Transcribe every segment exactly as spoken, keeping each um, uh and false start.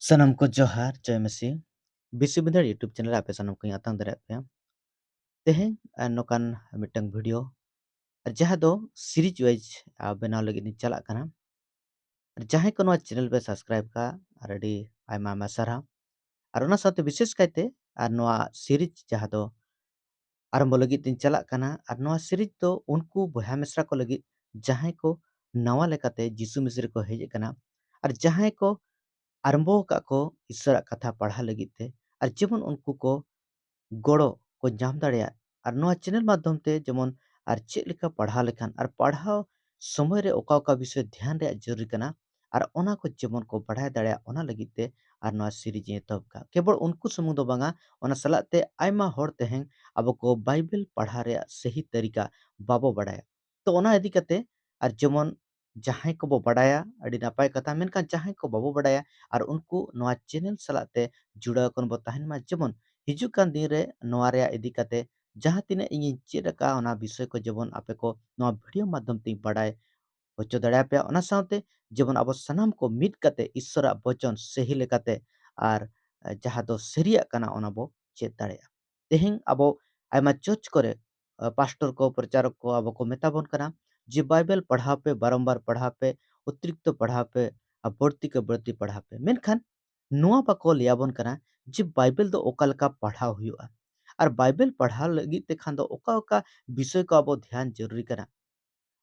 ᱥᱟᱱᱟᱢ ᱠᱚ ᱡᱚᱦᱟᱨ, ᱡᱚᱭ ᱢᱟᱹᱥᱤ᱾ ᱵᱤᱥᱩ ᱵᱤᱫᱷᱟᱹᱲ YouTube channel ᱨᱮ ᱟᱯᱮ ᱥᱟᱱᱟᱢ ᱠᱚᱧ ᱟᱛᱟᱝ ᱫᱟᱲᱮᱭᱟᱜ ᱯᱮᱭᱟ᱾ ᱛᱮᱦᱮᱧ, ᱟᱨ ᱱᱚᱝᱠᱟᱱ ᱢᱤᱫᱴᱟᱝ video, ᱟᱨ ᱡᱟᱦᱟᱸ ᱫᱚ series wise, ᱟᱨ ᱵᱮᱱᱟᱣ ᱞᱟᱹᱜᱤᱫ ᱤᱧ ᱪᱟᱞᱟᱜ ᱠᱟᱱᱟ᱾ ᱟᱨ ᱡᱟᱦᱟᱸᱭ ᱠᱚ ᱱᱚᱣᱟ channel ᱯᱮ subscribe ᱠᱟᱜ, ᱟᱨ ᱟᱹᱰᱤ ᱟᱭᱢᱟ ᱟᱭᱢᱟ ᱥᱟᱨᱦᱟᱣ᱾ ᱟᱨ ᱚᱱᱟ ᱥᱟᱶᱛᱮ ᱵᱤᱥᱮᱥ ᱠᱟᱭᱛᱮ ᱟᱨ ᱱᱚᱣᱟ series ᱡᱟᱦᱟᱸ ᱫᱚ ᱟᱨᱟᱢᱵᱚ ᱞᱟᱹᱜᱤᱫ ᱛᱤᱧ ᱪᱟᱞᱟᱜ ᱠᱟᱱᱟ᱾ ᱟᱨ ᱱᱚᱣᱟ series ᱫᱚ ᱩᱱᱠᱩ ᱵᱚᱭᱦᱟ ᱢᱤᱥᱨᱟ ᱠᱚ ᱞᱟᱹᱜᱤᱫ ᱡᱟᱦᱟᱸᱭ ᱠᱚ ᱱᱟᱣᱟ ᱞᱮᱠᱟᱛᱮ ᱡᱤᱥᱩ ᱢᱤᱥᱨᱤ ᱠᱚ ᱦᱮᱡ ᱟᱠᱟᱱᱟ, ᱟᱨ ᱡᱟᱦᱟᱸᱭ ᱠᱚ ᱟᱨᱟᱢᱵᱚ ᱟᱠᱟᱫ ᱠᱚ ᱤᱥᱚᱨᱟᱜ ᱠᱟᱛᱷᱟ ᱯᱟᱲᱦᱟᱣ ᱞᱟᱹᱜᱤᱫ ᱛᱮ, ᱟᱨ ᱡᱮᱢᱚᱱ ᱩᱱᱠᱩ ᱠᱚ ᱜᱚᱲᱚ ᱠᱚ ᱧᱟᱢ ᱫᱟᱲᱮᱭᱟᱜ, ᱟᱨ ᱱᱚᱣᱟ channel ᱢᱟᱫᱽᱫᱷᱚᱢ ᱛᱮ ᱡᱮᱢᱚᱱ ᱟᱨ ᱪᱮᱫ ᱞᱮᱠᱟ ᱯᱟᱲᱦᱟᱣ ᱞᱮᱠᱷᱟᱱ ᱟᱨ ᱯᱟᱲᱦᱟᱣ ᱥᱚᱢᱚᱭ ᱨᱮ ᱚᱠᱟ ᱚᱠᱟ ᱵᱤᱥᱚᱭ ᱫᱷᱮᱭᱟᱱ ᱨᱮᱭᱟᱜ ᱡᱚᱨᱩᱨᱤ ᱠᱟᱱᱟ, ᱟᱨ ᱚᱱᱟ ᱠᱚ ᱡᱮᱢᱚᱱ ᱠᱚ ᱵᱟᱲᱟᱭ ᱫᱟᱲᱮᱭᱟᱜ, ᱚᱱᱟ ᱞᱟᱹᱜᱤᱫ ᱛᱮ ᱟᱨ ᱱᱚᱣᱟ series ᱤᱧ ᱮᱛᱚᱦᱚᱵ ᱠᱟᱜᱼᱟ᱾ ᱠᱮᱵᱚᱞ ᱩᱱᱠᱩ ᱥᱩᱢᱩᱝ ᱫᱚ ᱵᱟᱝᱟ, ᱚᱱᱟ ᱥᱟᱞᱟᱜ ᱛᱮ ᱟᱭᱢᱟ ᱦᱚᱲ ᱛᱮᱦᱮᱧ ᱟᱵᱚ ᱠᱚ ᱵᱟᱭᱵᱮᱞ ᱯᱟᱲᱦᱟᱣ ᱨᱮᱭᱟᱜ ᱥᱟᱹᱦᱤ ᱛᱟᱹᱨᱤᱠᱟ ᱵᱟᱵᱚ ᱵᱟᱲᱟᱭᱟ᱾ ᱛᱚ ᱚᱱᱟ ᱤᱫᱤ ᱠᱟᱛᱮ, ᱟᱨ ᱡᱮᱢᱚᱱ ᱡᱟᱦᱟᱸᱭ ᱠᱚᱵᱚ ᱵᱟᱰᱟᱭᱟ, ᱟᱹᱰᱤ ᱱᱟᱯᱟᱭ ᱠᱟᱛᱷᱟ, ᱢᱮᱱᱠᱷᱟᱱ ᱡᱟᱦᱟᱸᱭ ᱠᱚ ᱵᱟᱵᱚ ᱵᱟᱰᱟᱭᱟ, ᱟᱨ ᱩᱱᱠᱩ ᱱᱚᱣᱟ channel ᱥᱟᱞᱟᱜ ᱛᱮ ᱡᱩᱲᱟᱹᱣ ᱟᱠᱟᱱ ᱵᱚ ᱛᱟᱦᱮᱱ ᱢᱟ, ᱡᱮᱢᱚᱱ ᱦᱤᱡᱩᱜ ᱠᱟᱱ ᱫᱤᱱ ᱨᱮ ᱱᱚᱣᱟ ᱨᱮᱭᱟᱜ ᱤᱫᱤ ᱠᱟᱛᱮ ᱡᱟᱦᱟᱸ ᱛᱤᱱᱟᱹᱜ ᱤᱧᱤᱧ ᱪᱮᱫ ᱟᱠᱟᱫᱼᱟ, ᱚᱱᱟ ᱵᱤᱥᱚᱭ ᱠᱚ ᱡᱮᱢᱚᱱ ᱟᱯᱮ ᱠᱚ ᱱᱚᱣᱟ video ᱢᱟᱫᱽᱫᱷᱚᱢ ᱛᱮᱧ ᱵᱟᱰᱟᱭ ᱦᱚᱪᱚ ᱫᱟᱲᱮᱭᱟᱯᱮᱭᱟ᱾ ᱚᱱᱟ ᱥᱟᱶᱛᱮ ᱡᱮᱢᱚᱱ ᱟᱵᱚ ᱥᱟᱱᱟᱢ ᱠᱚ ᱢᱤᱫ ᱠᱟᱛᱮ ᱤᱥᱥᱚᱨᱟᱜ ᱵᱚᱪᱚᱱ ᱥᱟᱹᱦᱤ ᱞᱮᱠᱟᱛᱮ ᱟᱨ, ᱮ, ᱡᱟᱦᱟᱸ ᱫᱚ ᱥᱟᱹᱨᱤᱭᱟᱜ ᱠᱟᱱᱟ, ᱚᱱᱟ ᱵᱚ ᱪᱮᱫ ᱫᱟᱲᱮᱭᱟᱜᱼᱟ᱾ ᱛᱮᱦᱮᱧ ᱟᱵᱚ ᱟᱭᱢᱟ church ᱠᱚᱨᱮ, ᱮ, pastor ᱠᱚ, ᱯᱨᱚᱪᱟᱨᱚᱠ ᱠᱚ ᱟᱵᱚ ᱠᱚ ᱢᱮᱛᱟ ᱵᱚᱱ ᱠᱟᱱᱟ ᱡᱮ ᱵᱟᱭᱵᱮᱞ ᱯᱟᱲᱦᱟᱣ ᱯᱮ, ᱵᱟᱨᱚᱢᱵᱟᱨ ᱯᱟᱲᱦᱟᱣ ᱯᱮ, ᱚᱛᱤᱨᱤᱠᱛᱚ ᱯᱟᱲᱦᱟᱣ ᱯᱮ, ᱟᱨ ᱵᱟᱹᱲᱛᱤ ᱠᱮ ᱵᱟᱹᱲᱛᱤ ᱯᱟᱲᱦᱟᱣ ᱯᱮ᱾ ᱢᱮᱱᱠᱷᱟᱱ ᱱᱚᱣᱟ ᱵᱟᱠᱚ ᱞᱟᱹᱭᱟᱵᱚᱱ ᱠᱟᱱᱟ ᱡᱮ ᱵᱟᱭᱵᱮᱞ ᱫᱚ ᱚᱠᱟ ᱞᱮᱠᱟ ᱯᱟᱲᱦᱟᱣ ᱦᱩᱭᱩᱜᱼᱟ, ᱟᱨ ᱵᱟᱭᱵᱮᱞ ᱯᱟᱲᱦᱟᱣ ᱞᱟᱹᱜᱤᱫ ᱛᱮ ᱠᱷᱟᱱ ᱫᱚ ᱚᱠᱟ ᱚᱠᱟ ᱵᱤᱥᱚᱭ ᱠᱚ ᱟᱵᱚ ᱫᱷᱮᱭᱟᱱ ᱡᱚᱨᱩᱨᱤ ᱠᱟᱱᱟ᱾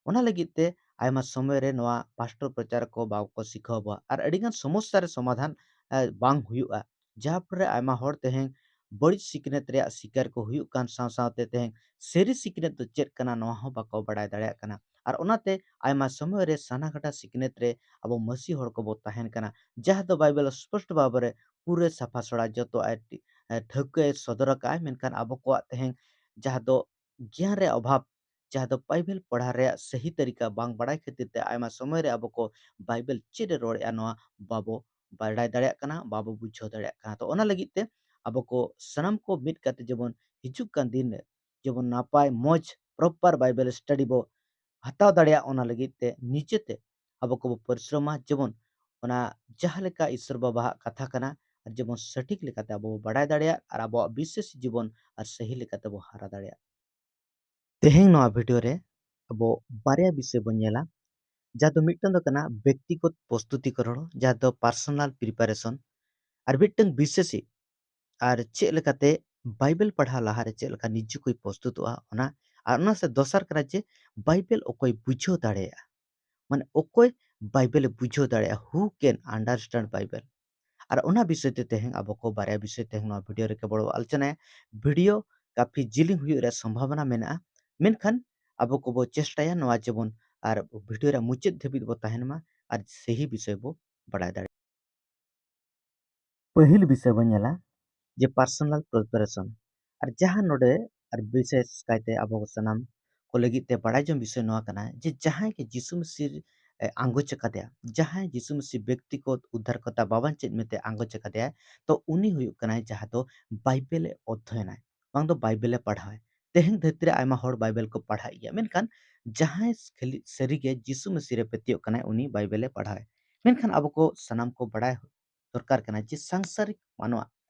ᱚᱱᱟ ᱞᱟᱹᱜᱤᱫ ᱛᱮ ᱟᱭᱢᱟ ᱥᱚᱢᱚᱭ ᱨᱮ ᱱᱚᱣᱟ pastor ᱯᱨᱚᱪᱟᱨ ᱠᱚ ᱵᱟᱠᱚ ᱥᱤᱠᱷᱟᱹᱣ ᱵᱚᱣᱟ, ᱟᱨ ᱟᱹᱰᱤᱜᱟᱱ ᱥᱚᱢᱚᱥᱥᱟ ᱨᱮ ᱥᱚᱢᱟᱫᱷᱟᱱ, ᱮ, ᱵᱟᱝ ᱦᱩᱭᱩᱜᱼᱟ, ᱡᱟᱦᱟᱸ ᱯᱷᱚᱞ ᱨᱮ ᱟᱭᱢᱟ ᱦᱚᱲ ᱛᱮᱦᱮᱧ ᱵᱟᱹᱲᱤᱡ ᱥᱤᱠᱷᱱᱟᱹᱛ ᱨᱮᱭᱟᱜ ᱥᱤᱠᱟᱨ ᱠᱚ ᱦᱩᱭᱩᱜ ᱠᱟᱱ ᱥᱟᱶ ᱥᱟᱶᱛᱮ ᱛᱮᱦᱮᱧ ᱥᱟᱹᱨᱤ ᱥᱤᱠᱷᱱᱟᱹᱛ ᱫᱚ ᱪᱮᱫ ᱠᱟᱱᱟ, ᱱᱚᱣᱟ ᱦᱚᱸ ᱵᱟᱠᱚ ᱵᱟᱲᱟᱭ ᱫᱟᱲᱮᱭᱟᱜ ᱠᱟᱱᱟ᱾ ᱟᱨ ᱚᱱᱟᱛᱮ ᱟᱭᱢᱟ ᱥᱚᱢᱚᱭ ᱨᱮ ᱥᱟᱱᱟ ᱜᱷᱟᱴᱟ ᱥᱤᱠᱷᱱᱟᱹᱛ ᱨᱮ ᱟᱵᱚ ᱢᱟᱹᱥᱤ ᱦᱚᱲ ᱠᱚᱵᱚ ᱛᱟᱦᱮᱱ ᱠᱟᱱᱟ, ᱡᱟᱦᱟᱸ ᱫᱚ ᱵᱟᱭᱵᱮᱞ ᱥᱯᱚᱥᱴ ᱵᱷᱟᱵᱮ ᱨᱮ ᱯᱩᱨᱟᱹ ᱥᱟᱯᱷᱟ ᱥᱚᱲᱟ ᱡᱚᱛᱚ ᱟᱭ ᱴᱤ-, ᱮ, ᱴᱷᱟᱹᱣᱠᱟᱹᱭ ᱥᱚᱫᱚᱨ ᱟᱠᱟᱫᱼᱟᱭ, ᱢᱮᱱᱠᱷᱟᱱ ᱟᱵᱚ ᱠᱚᱣᱟᱜ ᱛᱮᱦᱮᱧ ᱡᱟᱦᱟᱸ ᱫᱚ ᱜᱮᱭᱟᱱ ᱨᱮᱭᱟᱜ ᱚᱵᱷᱟᱵᱽ, ᱡᱟᱦᱟᱸ ᱫᱚ ᱵᱟᱭᱵᱮᱞ ᱯᱟᱲᱦᱟᱣ ᱨᱮᱭᱟᱜ ᱥᱟᱹᱦᱤ ᱛᱟᱹᱨᱤᱠᱟ ᱵᱟᱝ ᱵᱟᱲᱟᱭ ᱠᱷᱟᱹᱛᱤᱨ ᱛᱮ ᱟᱭᱢᱟ ᱥᱚᱢᱚᱭ ᱨᱮ ᱟᱵᱚ ᱠᱚ ᱵᱟᱭᱵᱮᱞ ᱪᱮᱫ ᱮ ᱨᱚᱲᱮᱫᱼᱟ, ᱱᱚᱣᱟ ᱵᱟᱵᱚ ᱵᱟᱲᱟᱭ ᱫᱟᱲᱮᱭᱟᱜ ᱠᱟᱱᱟ, ᱵᱟᱵᱚ ᱵᱩᱡᱷᱟᱹᱣ ᱫᱟᱲᱮᱭᱟᱜ ᱠᱟᱱᱟ᱾ ᱛᱚ ᱚᱱᱟ ᱞᱟᱹᱜᱤᱫ ᱛᱮ ᱟᱵᱚ ᱠᱚ ᱥᱟᱱᱟᱢ ᱠᱚ ᱢᱤᱫ ᱠᱟᱛᱮ ᱡᱮᱢᱚᱱ ᱦᱤᱡᱩᱜ ᱠᱟᱱ ᱫᱤᱱ ᱨᱮ ᱡᱮᱢᱚᱱ ᱱᱟᱯᱟᱭ ᱢᱚᱡᱽ proper ᱵᱟᱭᱵᱮᱞ study ᱵᱚ ᱦᱟᱛᱟᱣ ᱫᱟᱲᱮᱭᱟᱜ, ᱚᱱᱟ ᱞᱟᱹᱜᱤᱫ ᱛᱮ ᱱᱤᱡᱮᱛᱮ ᱟᱵᱚ ᱠᱚᱵᱚ ᱯᱚᱨᱤᱥᱨᱚᱢᱟ, ᱡᱮᱢᱚᱱ ᱚᱱᱟ ᱡᱟᱦᱟᱸ ᱞᱮᱠᱟ ᱤᱥᱥᱚᱨ ᱵᱟᱵᱟᱣᱟᱜ ᱠᱟᱛᱷᱟ ᱠᱟᱱᱟ, ᱟᱨ ᱡᱮᱢᱚᱱ ᱥᱚᱴᱷᱤᱠ ᱞᱮᱠᱟᱛᱮ ᱟᱵᱚ ᱵᱚ ᱵᱟᱲᱟᱭ ᱫᱟᱲᱮᱭᱟᱜ ᱟᱨ ᱟᱵᱚᱣᱟᱜ ᱵᱤᱥᱥᱟᱹᱥᱤ ᱡᱤᱵᱚᱱ ᱟᱨ ᱥᱟᱹᱦᱤ ᱞᱮᱠᱟᱛᱮ ᱵᱚ ᱦᱟᱨᱟ ᱫᱟᱲᱮᱭᱟᱜ᱾ ᱛᱮᱦᱮᱧ ᱱᱚᱣᱟ ᱵᱷᱤᱰᱤᱭᱳ ᱨᱮ ᱟᱵᱚ ᱵᱟᱨᱭᱟ ᱵᱤᱥᱚᱭ ᱵᱚᱱ ᱧᱮᱞᱟ, ᱡᱟᱦᱟᱸ ᱫᱚ ᱢᱤᱫᱴᱟᱝ ᱫᱚ ᱠᱟᱱᱟ ᱵᱮᱠᱛᱤᱜᱚᱛ ᱯᱨᱚᱥᱛᱩᱛᱤᱠᱚᱨᱚᱬ, ᱡᱟᱦᱟᱸ ᱫᱚ ᱯᱟᱨᱥᱚᱱᱟᱞ ᱯᱨᱤᱯᱟᱨᱮᱥᱚᱱ, ᱟᱨ ᱢᱤᱫᱴᱟᱝ ᱵᱤᱥᱥᱟᱹᱥᱤ ᱟᱨ ᱪᱮᱫ ᱞᱮᱠᱟᱛᱮ ᱵᱟᱭᱵᱮᱞ ᱯᱟᱲᱦᱟᱣ ᱞᱟᱦᱟᱨᱮ ᱪᱮᱫ ᱞᱮᱠᱟ ᱱᱤᱡᱮ ᱠᱚᱭ ᱯᱨᱚᱥᱛᱩᱛᱚᱜᱼᱟ, ᱚᱱᱟ᱾ ᱟᱨ ᱚᱱᱟ ᱥᱮ ᱫᱚᱥᱟᱨ ᱠᱟᱱᱟ ᱡᱮ ᱵᱟᱭᱵᱮᱞ ᱚᱠᱚᱭ ᱵᱩᱡᱷᱟᱹᱣ ᱫᱟᱲᱮᱭᱟᱜᱼᱟ, ᱢᱟᱱᱮ ᱚᱠᱚᱭ ᱵᱟᱭᱵᱮᱞᱮ ᱵᱩᱡᱷᱟᱹᱣ ᱫᱟᱲᱮᱭᱟᱜᱼᱟ, who can understand Bible? ᱟᱨ ᱚᱱᱟ ᱵᱤᱥᱚᱭ ᱛᱮ ᱛᱮᱦᱮᱧ ᱟᱵᱚ ᱠᱚ ᱵᱟᱨᱭᱟ ᱵᱤᱥᱚᱭ ᱛᱮᱦᱮᱧ ᱱᱚᱣᱟ ᱵᱷᱤᱰᱤᱭᱳ ᱨᱮ ᱠᱮᱵᱚᱞ ᱵᱚ ᱟᱞᱳᱪᱚᱱᱟᱭᱟ᱾ ᱵᱷᱤᱰᱤᱭᱳ ᱠᱟᱯᱷᱤ ᱡᱤᱞᱤᱧ ᱦᱩᱭᱩᱜ ᱨᱮᱭᱟᱜ ᱥᱚᱢᱵᱷᱟᱵᱚᱱᱟ ᱢᱮᱱᱟᱜᱼᱟ, ᱢᱮᱱᱠᱷᱟᱱ ᱟᱵᱚ ᱠᱚᱵᱚ ᱪᱮᱥᱴᱟᱭᱟ ᱱᱚᱣᱟ ᱡᱮᱢᱚᱱ ᱟᱨ ᱵᱷᱤᱰᱤᱭᱳ ᱨᱮᱭᱟᱜ ᱢᱩᱪᱟᱹᱫ ᱫᱷᱟᱹᱵᱤᱡ ᱵᱚ ᱛᱟᱦᱮᱱ ᱢᱟ ᱟᱨ ᱥᱟᱹᱦᱤ ᱵᱤᱥᱚᱭ ᱵᱚ ᱵᱟᱲᱟᱭ ᱫᱟᱲᱮᱭᱟᱜᱼᱟ᱾ ᱯᱟᱹᱦᱤᱞ ᱵᱤᱥᱚᱭ ᱵᱚᱱ ᱧᱮᱞᱟ ᱡᱮ ᱯᱟᱨᱥᱚᱱᱟᱞ ᱯᱨᱤᱯᱟᱨᱮᱥᱚᱱ, ᱟᱨ ᱡᱟᱦᱟᱸ ᱱᱚᱰᱮ ᱟᱨ ᱵᱤᱥᱮᱥ ᱠᱟᱭᱛᱮ ᱟᱵᱚ ᱥᱟᱱᱟᱢ ᱠᱚ ᱞᱟᱹᱜᱤᱫ ᱛᱮ ᱵᱟᱲᱟᱭ ᱡᱚᱝ ᱵᱤᱥᱚᱭ ᱱᱚᱣᱟ ᱠᱟᱱᱟ ᱡᱮ ᱡᱟᱦᱟᱸᱭ ᱜᱮ ᱡᱤᱥᱩ ᱢᱟᱹᱥᱤ ᱮ ᱟᱸᱜᱚᱪ ᱟᱠᱟᱫᱮᱭᱟ, ᱡᱟᱦᱟᱸᱭ ᱡᱤᱥᱩ ᱢᱟᱹᱥᱤ ᱵᱮᱠᱛᱤᱜᱚᱛ ᱩᱫᱽᱫᱷᱟᱨᱠᱚᱨᱛᱟ ᱵᱟᱵᱟᱧ ᱪᱮᱫ ᱢᱮᱱᱛᱮ ᱟᱸᱜᱚᱪ ᱟᱠᱟᱫᱮᱭᱟ, ᱛᱚ ᱩᱱᱤ ᱦᱩᱭᱩᱜ ᱠᱟᱱᱟᱭ ᱡᱟᱦᱟᱸ ᱫᱚ ᱵᱟᱭᱵᱮᱞ ᱮ ᱚᱫᱽᱫᱷᱚᱭᱚᱱᱟᱭ, ᱵᱟᱝ ᱫᱚ ᱵᱟᱭᱵᱮᱞ ᱮ ᱯᱟᱲᱦᱟᱣᱟᱭ᱾ ᱛᱮᱦᱮᱧ ᱫᱷᱟᱹᱨᱛᱤ ᱨᱮ ᱟᱭᱢᱟ ᱦᱚᱲ ᱵᱟᱭᱵᱮᱞ ᱠᱚ ᱯᱟᱲᱦᱟᱜ ᱜᱮᱭᱟ, ᱢᱮᱱᱠᱷᱟᱱ ᱡᱟᱦᱟᱸᱭ ᱠᱷᱟᱹᱞᱤ ᱥᱟᱹᱨᱤᱜᱮ ᱡᱤᱥᱩ ᱢᱟᱹᱥᱤ ᱨᱮ ᱯᱟᱹᱛᱭᱟᱹᱜ ᱠᱟᱱᱟᱭ, ᱩᱱᱤ ᱵᱟᱭᱵᱮᱞ ᱮ ᱯᱟᱲᱦᱟᱣᱟᱭ᱾ ᱢᱮᱱᱠᱷᱟᱱ ᱟᱵᱚ ᱠᱚ ᱥᱟᱱᱟᱢ ᱠᱚ ᱵᱟᱲᱟᱭ ᱫᱚᱨᱠᱟᱨ ᱠᱟᱱᱟ ᱡᱮ ᱥᱟᱝᱥᱟᱨᱤᱠ ᱢᱟᱱᱣᱟ,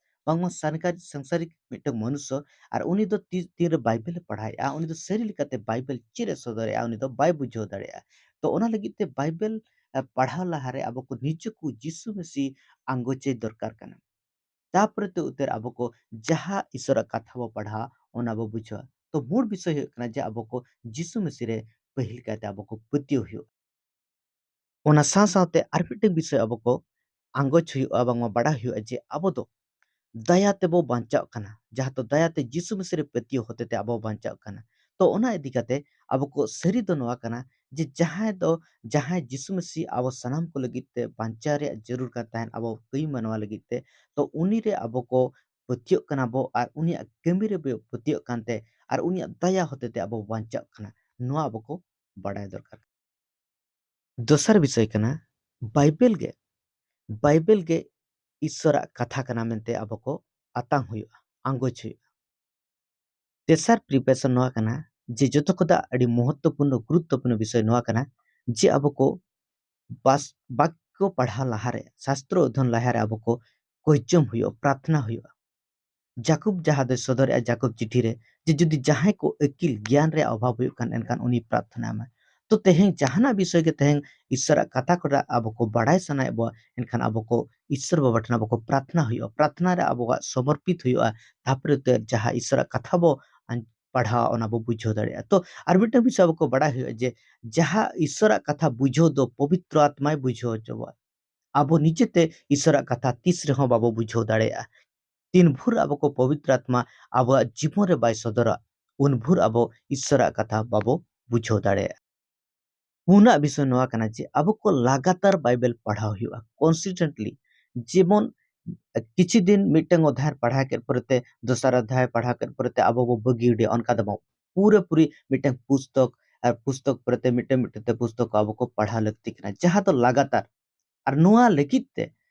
ᱵᱟᱝᱢᱟ ᱥᱟᱝᱥᱟᱨᱤᱠ, ᱥᱟᱝᱥᱟᱨᱤᱠ ᱢᱤᱫᱴᱟᱝ ᱢᱚᱱᱩᱥᱥᱚ, ᱟᱨ ᱩᱱᱤ ᱫᱚ ᱛᱤ-, ᱛᱤᱱᱨᱮ ᱵᱟᱭᱵᱮᱞ ᱮ ᱯᱟᱲᱦᱟᱣᱮᱫᱼᱟ, ᱩᱱᱤ ᱫᱚ ᱥᱟᱹᱨᱤ ᱞᱮᱠᱟᱛᱮ ᱵᱟᱭᱵᱮᱞ ᱪᱮᱫ ᱮ ᱥᱚᱫᱚᱨᱮᱜᱼᱟ, ᱩᱱᱤ ᱫᱚ ᱵᱟᱭ ᱵᱩᱡᱷᱟᱹᱣ ᱫᱟᱲᱮᱭᱟᱜᱼᱟ᱾ ᱛᱚ ᱚᱱᱟ ᱞᱟᱹᱜᱤᱫ ᱛᱮ ᱵᱟᱭᱵᱮᱞ, ᱮ, ᱯᱟᱲᱦᱟᱣ ᱞᱟᱦᱟᱨᱮ ᱟᱵᱚ ᱠᱚ ᱱᱤᱡᱮ ᱠᱚ ᱡᱤᱥᱩ ᱢᱟᱹᱥᱤ ᱟᱸᱜᱚᱪᱮ ᱫᱚᱨᱠᱟᱨ ᱠᱟᱱᱟ᱾ ᱛᱟᱯᱚᱨᱮ ᱛᱮ ᱩᱛᱟᱹᱨ ᱟᱵᱚ ᱠᱚ ᱡᱟᱦᱟᱸ ᱤᱥᱚᱨᱟᱜ ᱠᱟᱛᱷᱟ ᱵᱚ ᱯᱟᱲᱦᱟᱣᱟ, ᱚᱱᱟ ᱵᱚ ᱵᱩᱡᱷᱟᱹᱣᱟ᱾ ᱛᱚ ᱢᱩᱲ ᱵᱤᱥᱚᱭ ᱦᱩᱭᱩᱜ ᱠᱟᱱᱟ ᱡᱮ ᱟᱵᱚ ᱠᱚ ᱡᱤᱥᱩ ᱢᱟᱹᱥᱤ ᱨᱮ ᱯᱟᱹᱦᱤᱞ ᱠᱟᱭᱛᱮ ᱟᱵᱚ ᱠᱚ ᱯᱟᱹᱛᱭᱟᱹᱣ ᱦᱩᱭᱩᱜᱼᱟ᱾ ᱚᱱᱟ ᱥᱟᱶ ᱥᱟᱶᱛᱮ ᱟᱨ ᱢᱤᱫᱴᱮᱱ ᱵᱤᱥᱚᱭ ᱟᱵᱚ ᱠᱚ ᱟᱸᱜᱚᱪ ᱦᱩᱭᱩᱜᱼᱟ, ᱵᱟᱝᱢᱟ ᱵᱟᱲᱟᱭ ᱦᱩᱭᱩᱜᱼᱟ ᱡᱮ ᱟᱵᱚ ᱫᱚ ᱫᱟᱭᱟ ᱛᱮᱵᱚ ᱵᱟᱧᱪᱟᱜ ᱠᱟᱱᱟ, ᱡᱟᱦᱟᱸ ᱫᱚ ᱫᱟᱭᱟᱛᱮ ᱡᱤᱥᱩ ᱢᱟᱹᱥᱤ ᱨᱮ ᱯᱟᱹᱛᱭᱟᱹᱣ ᱦᱚᱛᱮᱛᱮ ᱟᱵᱚ ᱵᱟᱧᱪᱟᱜ ᱠᱟᱱᱟ᱾ ᱛᱚ ᱚᱱᱟ ᱤᱫᱤ ᱠᱟᱛᱮ ᱟᱵᱚ ᱠᱚ ᱥᱟᱹᱨᱤ ᱫᱚ ᱱᱚᱣᱟ ᱠᱟᱱᱟ ᱡᱮ ᱡᱟᱦᱟᱸᱭ ᱫᱚ, ᱡᱟᱦᱟᱸᱭ ᱡᱤᱥᱩ ᱢᱟᱹᱥᱤ ᱟᱵᱚ ᱥᱟᱱᱟᱢ ᱠᱚ ᱞᱟᱹᱜᱤᱫ ᱛᱮ ᱵᱟᱧᱪᱟᱣ ᱨᱮᱭᱟᱜ ᱡᱟᱹᱨᱩᱲ ᱠᱟᱱ ᱛᱟᱦᱮᱸᱫ ᱟᱵᱚ ᱠᱟᱹᱭ ᱢᱟᱱᱣᱟ ᱞᱟᱹᱜᱤᱫ ᱛᱮ, ᱛᱚ ᱩᱱᱤ ᱨᱮ ᱟᱵᱚ ᱠᱚ ᱯᱟᱹᱛᱭᱟᱹᱜ ᱠᱟᱱᱟ ᱵᱚ ᱟᱨ ᱩᱱᱤᱭᱟᱜ ᱠᱟᱹᱢᱤ ᱨᱮ ᱵᱚ ᱯᱟᱹᱛᱭᱟᱹᱜ ᱠᱟᱱᱛᱮ ᱟᱨ ᱩᱱᱤᱭᱟᱜ ᱫᱟᱭᱟ ᱦᱚᱛᱮᱛᱮ ᱟᱵᱚ ᱵᱟᱧᱪᱟᱜ ᱠᱟᱱᱟ᱾ ᱱᱚᱣᱟ ᱟᱵᱚ ᱠᱚ ᱵᱟᱲᱟᱭ ᱫᱚᱨᱠᱟᱨ᱾ ᱫᱚᱥᱟᱨ ᱵᱤᱥᱚᱭ ᱠᱟᱱᱟ ᱵᱟᱭᱵᱮᱞ ᱜᱮ, ᱵᱟᱭᱵᱮᱞ ᱜᱮ ᱤᱥᱥᱚᱨᱟᱜ ᱠᱟᱛᱷᱟ ᱠᱟᱱᱟ ᱢᱮᱱᱛᱮ ᱟᱵᱚ ᱠᱚ ᱟᱛᱟᱝ ᱦᱩᱭᱩᱜᱼᱟ, ᱟᱸᱜᱚᱪ ᱦᱩᱭᱩᱜᱼᱟ᱾ ᱛᱮᱥᱟᱨ ᱯᱨᱤᱯᱟᱨᱮᱥᱚᱱ ᱱᱚᱣᱟ ᱠᱟᱱᱟ ᱡᱮ ᱡᱚᱛᱚ ᱠᱷᱚᱱᱟᱜ ᱟᱹᱰᱤ ᱢᱚᱦᱚᱛᱛᱚᱯᱩᱨᱱᱚ, ᱜᱩᱨᱩᱛᱛᱚᱯᱩᱨᱱᱚ ᱵᱤᱥᱚᱭ ᱱᱚᱣᱟ ᱠᱟᱱᱟ ᱡᱮ ᱟᱵᱚ ᱠᱚ ᱵᱟᱥ-, ᱵᱟᱠ-, ᱠᱚ ᱯᱟᱲᱦᱟᱣ ᱞᱟᱦᱟᱨᱮ, ᱥᱟᱥᱛᱨᱚ ᱚᱫᱷᱭᱚᱱ ᱞᱟᱦᱟᱨᱮ ᱟᱵᱚ ᱠᱚ ᱠᱚᱭᱪᱚᱢ ᱦᱩᱭᱩᱜᱼᱟ, ᱯᱨᱟᱨᱛᱷᱱᱟ ᱦᱩᱭᱩᱜᱼᱟ᱾ ᱡᱟᱠᱚᱵ ᱡᱟᱦᱟᱸ ᱫᱚᱭ ᱥᱚᱫᱚᱨᱮᱜᱼᱟ ᱡᱟᱠᱚᱵ ᱪᱤᱴᱷᱤ ᱨᱮ, ᱡᱮ ᱡᱩᱫᱤ ᱡᱟᱦᱟᱸᱭ ᱠᱚ ᱟᱹᱠᱤᱞ ᱜᱮᱭᱟᱱ ᱨᱮᱭᱟᱜ ᱚᱵᱷᱟᱵᱽ ᱦᱩᱭᱩᱜ ᱠᱟᱱ, ᱮᱱᱠᱷᱟᱱ ᱩᱱᱤ ᱯᱨᱟᱨᱛᱷᱱᱟᱭ ᱢᱟ᱾ ᱛᱚ ᱛᱮᱦᱮᱧ ᱡᱟᱦᱟᱱᱟᱜ ᱵᱤᱥᱚᱭ ᱜᱮ ᱛᱮᱦᱮᱧ ᱤᱥᱥᱚᱨᱟᱜ ᱠᱟᱛᱷᱟ ᱠᱚ ᱨᱮᱭᱟᱜ ᱟᱵᱚ ᱠᱚ ᱵᱟᱲᱟᱭ ᱥᱟᱱᱟᱭᱮᱫ ᱵᱚᱱᱟ, ᱮᱱᱠᱷᱟᱱ ᱟᱵᱚ ᱠᱚ ᱤᱥᱥᱚᱨ ᱵᱟᱵᱟ ᱴᱷᱮᱱ ᱟᱵᱚ ᱠᱚ ᱯᱨᱟᱨᱛᱷᱱᱟ ᱦᱩᱭᱩᱜᱼᱟ᱾ ᱯᱨᱟᱨᱛᱷᱱᱟ ᱨᱮ ᱟᱵᱚᱣᱟᱜ ᱥᱚᱢᱚᱨᱯᱤᱛ ᱦᱩᱭᱩᱜᱼᱟ, ᱛᱟᱨᱯᱚᱨᱮ ᱛᱮ ᱡᱟᱦᱟᱸ ᱤᱥᱥᱚᱨᱟᱜ ᱠᱟᱛᱷᱟ ᱵᱚ ᱟᱸ-, ᱯᱟᱲᱦᱟᱣᱟ, ᱚᱱᱟ ᱵᱚ ᱵᱩᱡᱷᱟᱹᱣ ᱫᱟᱲᱮᱭᱟᱜᱼᱟ᱾ ᱛᱚ ᱟᱨ ᱢᱤᱫᱴᱟᱝ ᱵᱤᱥᱚᱭ ᱟᱵᱚ ᱠᱚ ᱵᱟᱲᱟᱭ ᱦᱩᱭᱩᱜᱼᱟ ᱡᱮ ᱡᱟᱦᱟᱸ ᱤᱥᱥᱚᱨᱟᱜ ᱠᱟᱛᱷᱟ ᱵᱩᱡᱷᱟᱹᱣ ᱫᱚ ᱯᱚᱵᱤᱛᱨᱚ ᱟᱛᱢᱟᱭ ᱵᱩᱡᱷᱟᱹᱣ ᱦᱚᱪᱚ ᱵᱚᱱᱟ᱾ ᱟᱵᱚ ᱱᱤᱡᱮᱛᱮ ᱤᱥᱥᱚᱨᱟᱜ ᱠᱟᱛᱷᱟ ᱛᱤᱥ ᱨᱮᱦᱚᱸ ᱵᱟᱵᱚ ᱵᱩᱡᱷᱟᱹᱣ ᱫᱟᱲᱮᱭᱟᱜᱼᱟ᱾ ᱛᱤᱱ ᱵᱷᱳᱨ ᱟᱵᱚ ᱠᱚ ᱯᱚᱵᱤᱛᱨᱚ ᱟᱛᱢᱟ ᱟᱵᱚᱣᱟᱜ ᱡᱤᱵᱚᱱ ᱨᱮ ᱵᱟᱭ ᱥᱚᱫᱚᱨᱟ, ᱩᱱ ᱵᱷᱳᱨ ᱟᱵᱚ ᱤᱥᱥᱚᱨᱟᱜ ᱠᱟᱛᱷᱟ ᱵᱟᱵᱚ ᱵᱩᱡᱷᱟᱹᱣ ᱫᱟᱲᱮᱭᱟᱜᱼᱟ᱾ ᱯᱩᱱᱟᱜ ᱵᱤᱥᱚᱭ ᱱᱚᱣᱟ ᱠᱟᱱᱟ ᱡᱮ ᱟᱵᱚ ᱠᱚ ᱞᱟᱜᱟᱛᱟᱨ ᱵᱟᱭᱵᱮᱞ ᱯᱟᱲᱦᱟᱣ ᱦᱩᱭᱩᱜᱼᱟ, consistently᱾ ᱡᱮᱢᱚᱱ ᱠᱤᱪᱷᱩ ᱫᱤᱱ ᱢᱤᱫᱴᱟᱝ ᱚᱫᱷᱭᱟᱭ ᱯᱟᱲᱦᱟᱣ ᱠᱮᱫ ᱯᱚᱨᱮᱛᱮ ᱫᱚᱥᱟᱨ ᱚᱫᱷᱭᱟᱭ ᱯᱟᱲᱦᱟᱣ ᱠᱮᱫ ᱯᱚᱨᱮᱛᱮ ᱟᱵᱚ ᱵᱚ ᱵᱟᱹᱜᱤ ᱜᱤᱰᱤᱭᱟ, ᱚᱱᱠᱟ ᱫᱚ ᱵᱟᱝ᱾ ᱯᱩᱨᱟᱹ ᱯᱩᱨᱤ ᱢᱤᱫᱴᱟᱝ ᱯᱩᱥᱛᱚᱠ ᱟᱨ ᱯᱩᱥᱛᱚᱠ ᱯᱚᱨᱮᱛᱮ ᱢᱤᱫᱴᱟᱝ ᱢᱤᱫᱴᱟᱝ ᱛᱮ ᱯᱩᱥᱛᱚᱠ ᱠᱚ ᱟᱵᱚ ᱠᱚ ᱯᱟᱲᱦᱟᱣ ᱞᱟᱹᱠᱛᱤ ᱠᱟᱱᱟ, ᱡᱟᱦᱟᱸ ᱫᱚ ᱞᱟᱜᱟᱛᱟᱨ᱾ ᱟᱨ ᱱᱚᱣᱟ ᱞᱟᱹᱜᱤᱫ ᱛᱮ